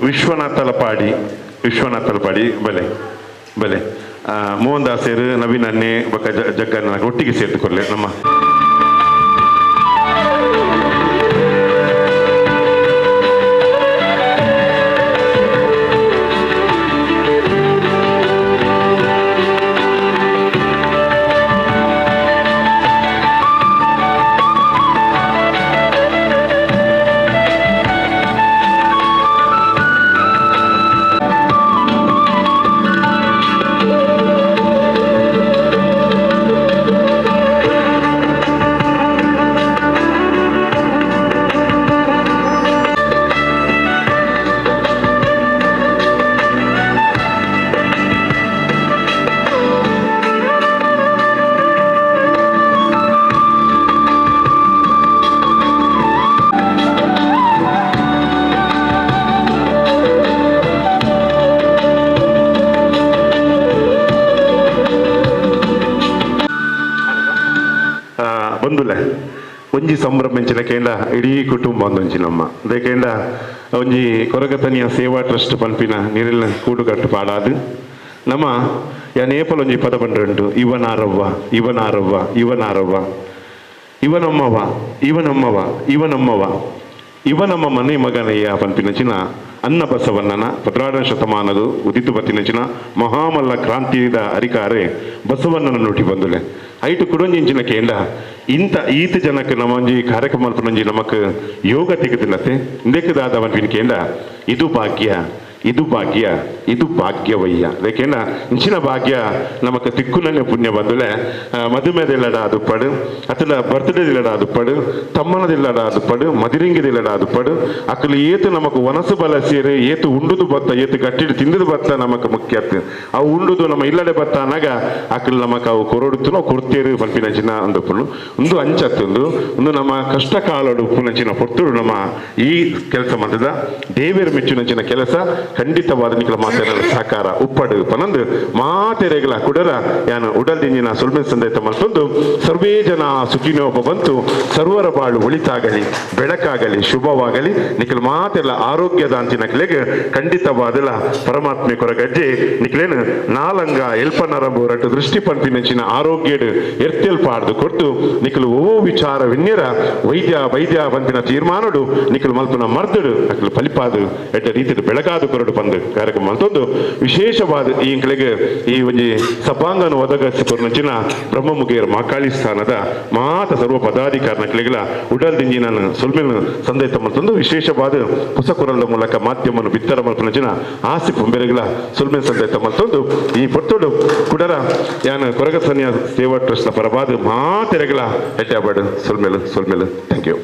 ವಿಶ್ವನಾಥಲಪಾಡಿ ವಿಶ್ವನಾಥಲಪಾಡಿ ಬಲೆ ಬಲೆ ಮೋಹನ್ ದಾಸರು ನವೀನ್ ಅನ್ನೆ ಬಕ್ಕ ಜಗ್ಗನ್ನ ಒಟ್ಟಿಗೆ ಸೇರಿಕೊಳ್ಳಿ ನಮ್ಮ ಬಂದುಲೆ ಒಂಜಿ ಸಂಭ್ರಮ ಎಂಚಿನ ಕೇಂಡ ಇಡೀ ಕುಟುಂಬ ಒಂದೊಂಜಿ ನಮ್ಮ ದೇಕೇಂಡ ಒಂಜಿ ಕೊರಗತನಿಯ ಸೇವಾ ಟ್ರಸ್ಟ್ ಪನ್ಪಿನ ನೀರಿನ ಕೂಡುಕಟ್ಟು ಪಾಡಾದು ನಮ್ಮ ಯಾನೇಪಲ ಒಂಜಿ ಪದ ಬಂಡುಂಟು ಇವನಾರವ್ವ ಇವನಾರವ್ವ ಇವನಾರವ್ವ ಇವನಮ್ಮವ ಇವನಮ್ಮವ ಇವನಮ್ಮವ ಇವನಮ್ಮ ಮನೆ ಮಗನಯ್ಯ ಪನ್ಪಿನಚಿನ ಅನ್ನ ಬಸವಣ್ಣನ 12ನೇ ಶತಮಾನದ ಉದಿತು ಬತ್ತಿನಚಿನ ಮಹಾಮಲ್ಲ ಕ್ರಾಂತಿದ ಅಧಿಕಾರೆ ಬಸವಣ್ಣನ ನೋಟಿ ಬಂದುಲೆ ಐಟು ಕುಡೊಂಜಿಂಚಿನ ಕೇಂಡ ಇಂತ ಈತ ಜನಕ್ಕೆ ನಮ್ಮೊಂಜಿ ಕಾರ್ಯಕ್ರಮ ಮಲ್ಪನೊಂಜಿ ನಮಕ್ ಯೋಗ ತಿಕ್ಕುತ್ತಿಲ್ಲತೆ ಇಂದೆಕ್ಕದಾದ ಪನ್ಪಿನ ಕೇಂಡ ಇದು ಭಾಗ್ಯ ಇದು ಭಾಗ್ಯ ಇದು ಭಾಗ್ಯವಯ್ಯ ಅದಕ್ಕೇನ ಇಂಚಿನ ಭಾಗ್ಯ ನಮಕ್ ತಿಕ್ಕುನನೆ ಪುಣ್ಯ ಬಂದುಲೆ ಮದುಮೆದಿಲ್ಲಡ ಅದು ಪಡು ಅಥವಾ ಬರ್ತ್ಡೇದಿಲ್ಲಡ ಅದು ಪಡು ತಮ್ಮನದಿಲ್ಲಡ ಅದು ಪಡು ಮದಿರಿಂಗಿದಿಲ್ಲಡ ಅದು ಪಡು ಅಕಲು ಏತು ನಮಕ್ ವನಸು ಬಲ ಸೇರಿ ಏತು ಉಂಡುದು ಬತ್ತ ಏತು ಗಟ್ಟಿಡು ತಿಂದುದು ಬತ್ತ ನಮಕ್ ಮುಖ್ಯ ಅವು ಉಂಡುದು ನಮ್ಮ ಇಲ್ಲಡೆ ಬತ್ತ ಅನ್ನಾಗ ಅಕಲು ನಮಕ್ ಅವು ಕೊರಡುತ್ತು ನಾವು ಕೊಡ್ತೇರು ಪನ್ಪಿನಂಚಿನ ಒಂದು ಪುಣ್ಣು ಒಂದು ಅಂಚತ್ತೊಂದು ಒಂದು ನಮ್ಮ ಕಷ್ಟ ಕಾಲಡು ಉಪ್ಪುನಂಚಿನ ಪೊರ್ತುಡು ನಮ್ಮ ಈ ಕೆಲಸ ಮಾಡಿದ ದೇವೇರು ಮೆಚ್ಚುನಂಚಿನ ಕೆಲಸ ಖಂಡಿತವಾದ ನಿಕಲ ಮಾತೆರ ಸಹಕಾರ ಉಪ್ಪಡು ಪನಂದು ಮಾತೆರೆಗಳ ಕುಡರ ಯಾನು ಉಡಲ್ದಿಂಜಿನ ಸುಲ್ಮೆ ಸಂದೈತ ಮಲ್ತೊಂದು ಸರ್ವೇ ಜನ ಸುಖಿನೋ ಬಂತು ಸರ್ವರ ಬಾಳು ಒಳಿತಾಗಲಿ ಬೆಳಕಾಗಲಿ ಶುಭವಾಗಲಿ ನಿಖಲ್ ಮಾತೆಲ್ಲ ಆರೋಗ್ಯದ ಅಂಚಿನ ಖಂಡಿತವಾದಲ ಪರಮಾತ್ಮೆ ಕೊರಗಜ್ಜೆ ನಿಖಲೇನು ನಾಲಂಗ ಎಲ್ಪನರಂಬು ರಟ್ಟು ದೃಷ್ಟಿ ಪಂಪಿನಂಚಿನ ಆರೋಗ್ಯಡು ಎರ್ತೆಲ್ ಪಾಡ್ದು ಕೊಡ್ತು ನಿಖಲು ಓ ವಿಚಾರ ವಿನ್ಯರ ವೈದ್ಯ ವೈದ್ಯ ಪಂಪಿನ ತೀರ್ಮಾನಡು ನಿಖಲು ಮಲ್ಪುನ ಮರ್ದಡು ಅಕ್ಲು ಫಲಿಪಾದು ಎಡ್ಡ ರೀತಿಯ ಬೆಳಗಾದು ಕೊರಡು ಬಂದು ಕಾರ್ಯಕ್ರಮ ಮಲ್ತೊಂದು ವಿಶೇಷವಾದ ಈ ಇಂಕ್ಲೆಗ್ ಈ ಒಂಜಿ ಸಭಾಂಗನ ಒದಗಿಸಿಕೊರ್ನಂಚಿನ ಬ್ರಹ್ಮಮುಗೇರ್ ಮಹಾಕಾಳಿ ಸ್ಥಾನದ ಮಾತ ಸರ್ವ ಪದಾಧಿಕಾರನಕ್ಲೆಗಳ ಉಡಲ್ ದಿಂಜಿನ ಸೊಲ್ಮೆನ್ ಸಂದೈತ ಮಲ್ತೊಂದು ವಿಶೇಷವಾದ ಹೊಸ ಮೂಲಕ ಮಾಧ್ಯಮವನ್ನು ಬಿತ್ತರ ಮಲ್ಪನಂಚಿನ ಆಸಿ ಪುಂಬೆರೆಗಳ ಸೊಲ್ಮೆನ್ ಸಂದೈತ ಮಲ್ತೊಂದು ಈ ಪೊರ್ತುಡು ಕುಡರ ಯಾನ ಕೊರಗಸನಿಯ ಸೇವಾ ಟ್ರಸ್ಟ್ನ ಪರವಾದ ಮಾತೆರೆಗಳ ಎಟ್ಟಾಬಾಡು ಸೊಲ್ಮೆಲು ಸೊಲ್ಮೆಲು thank you.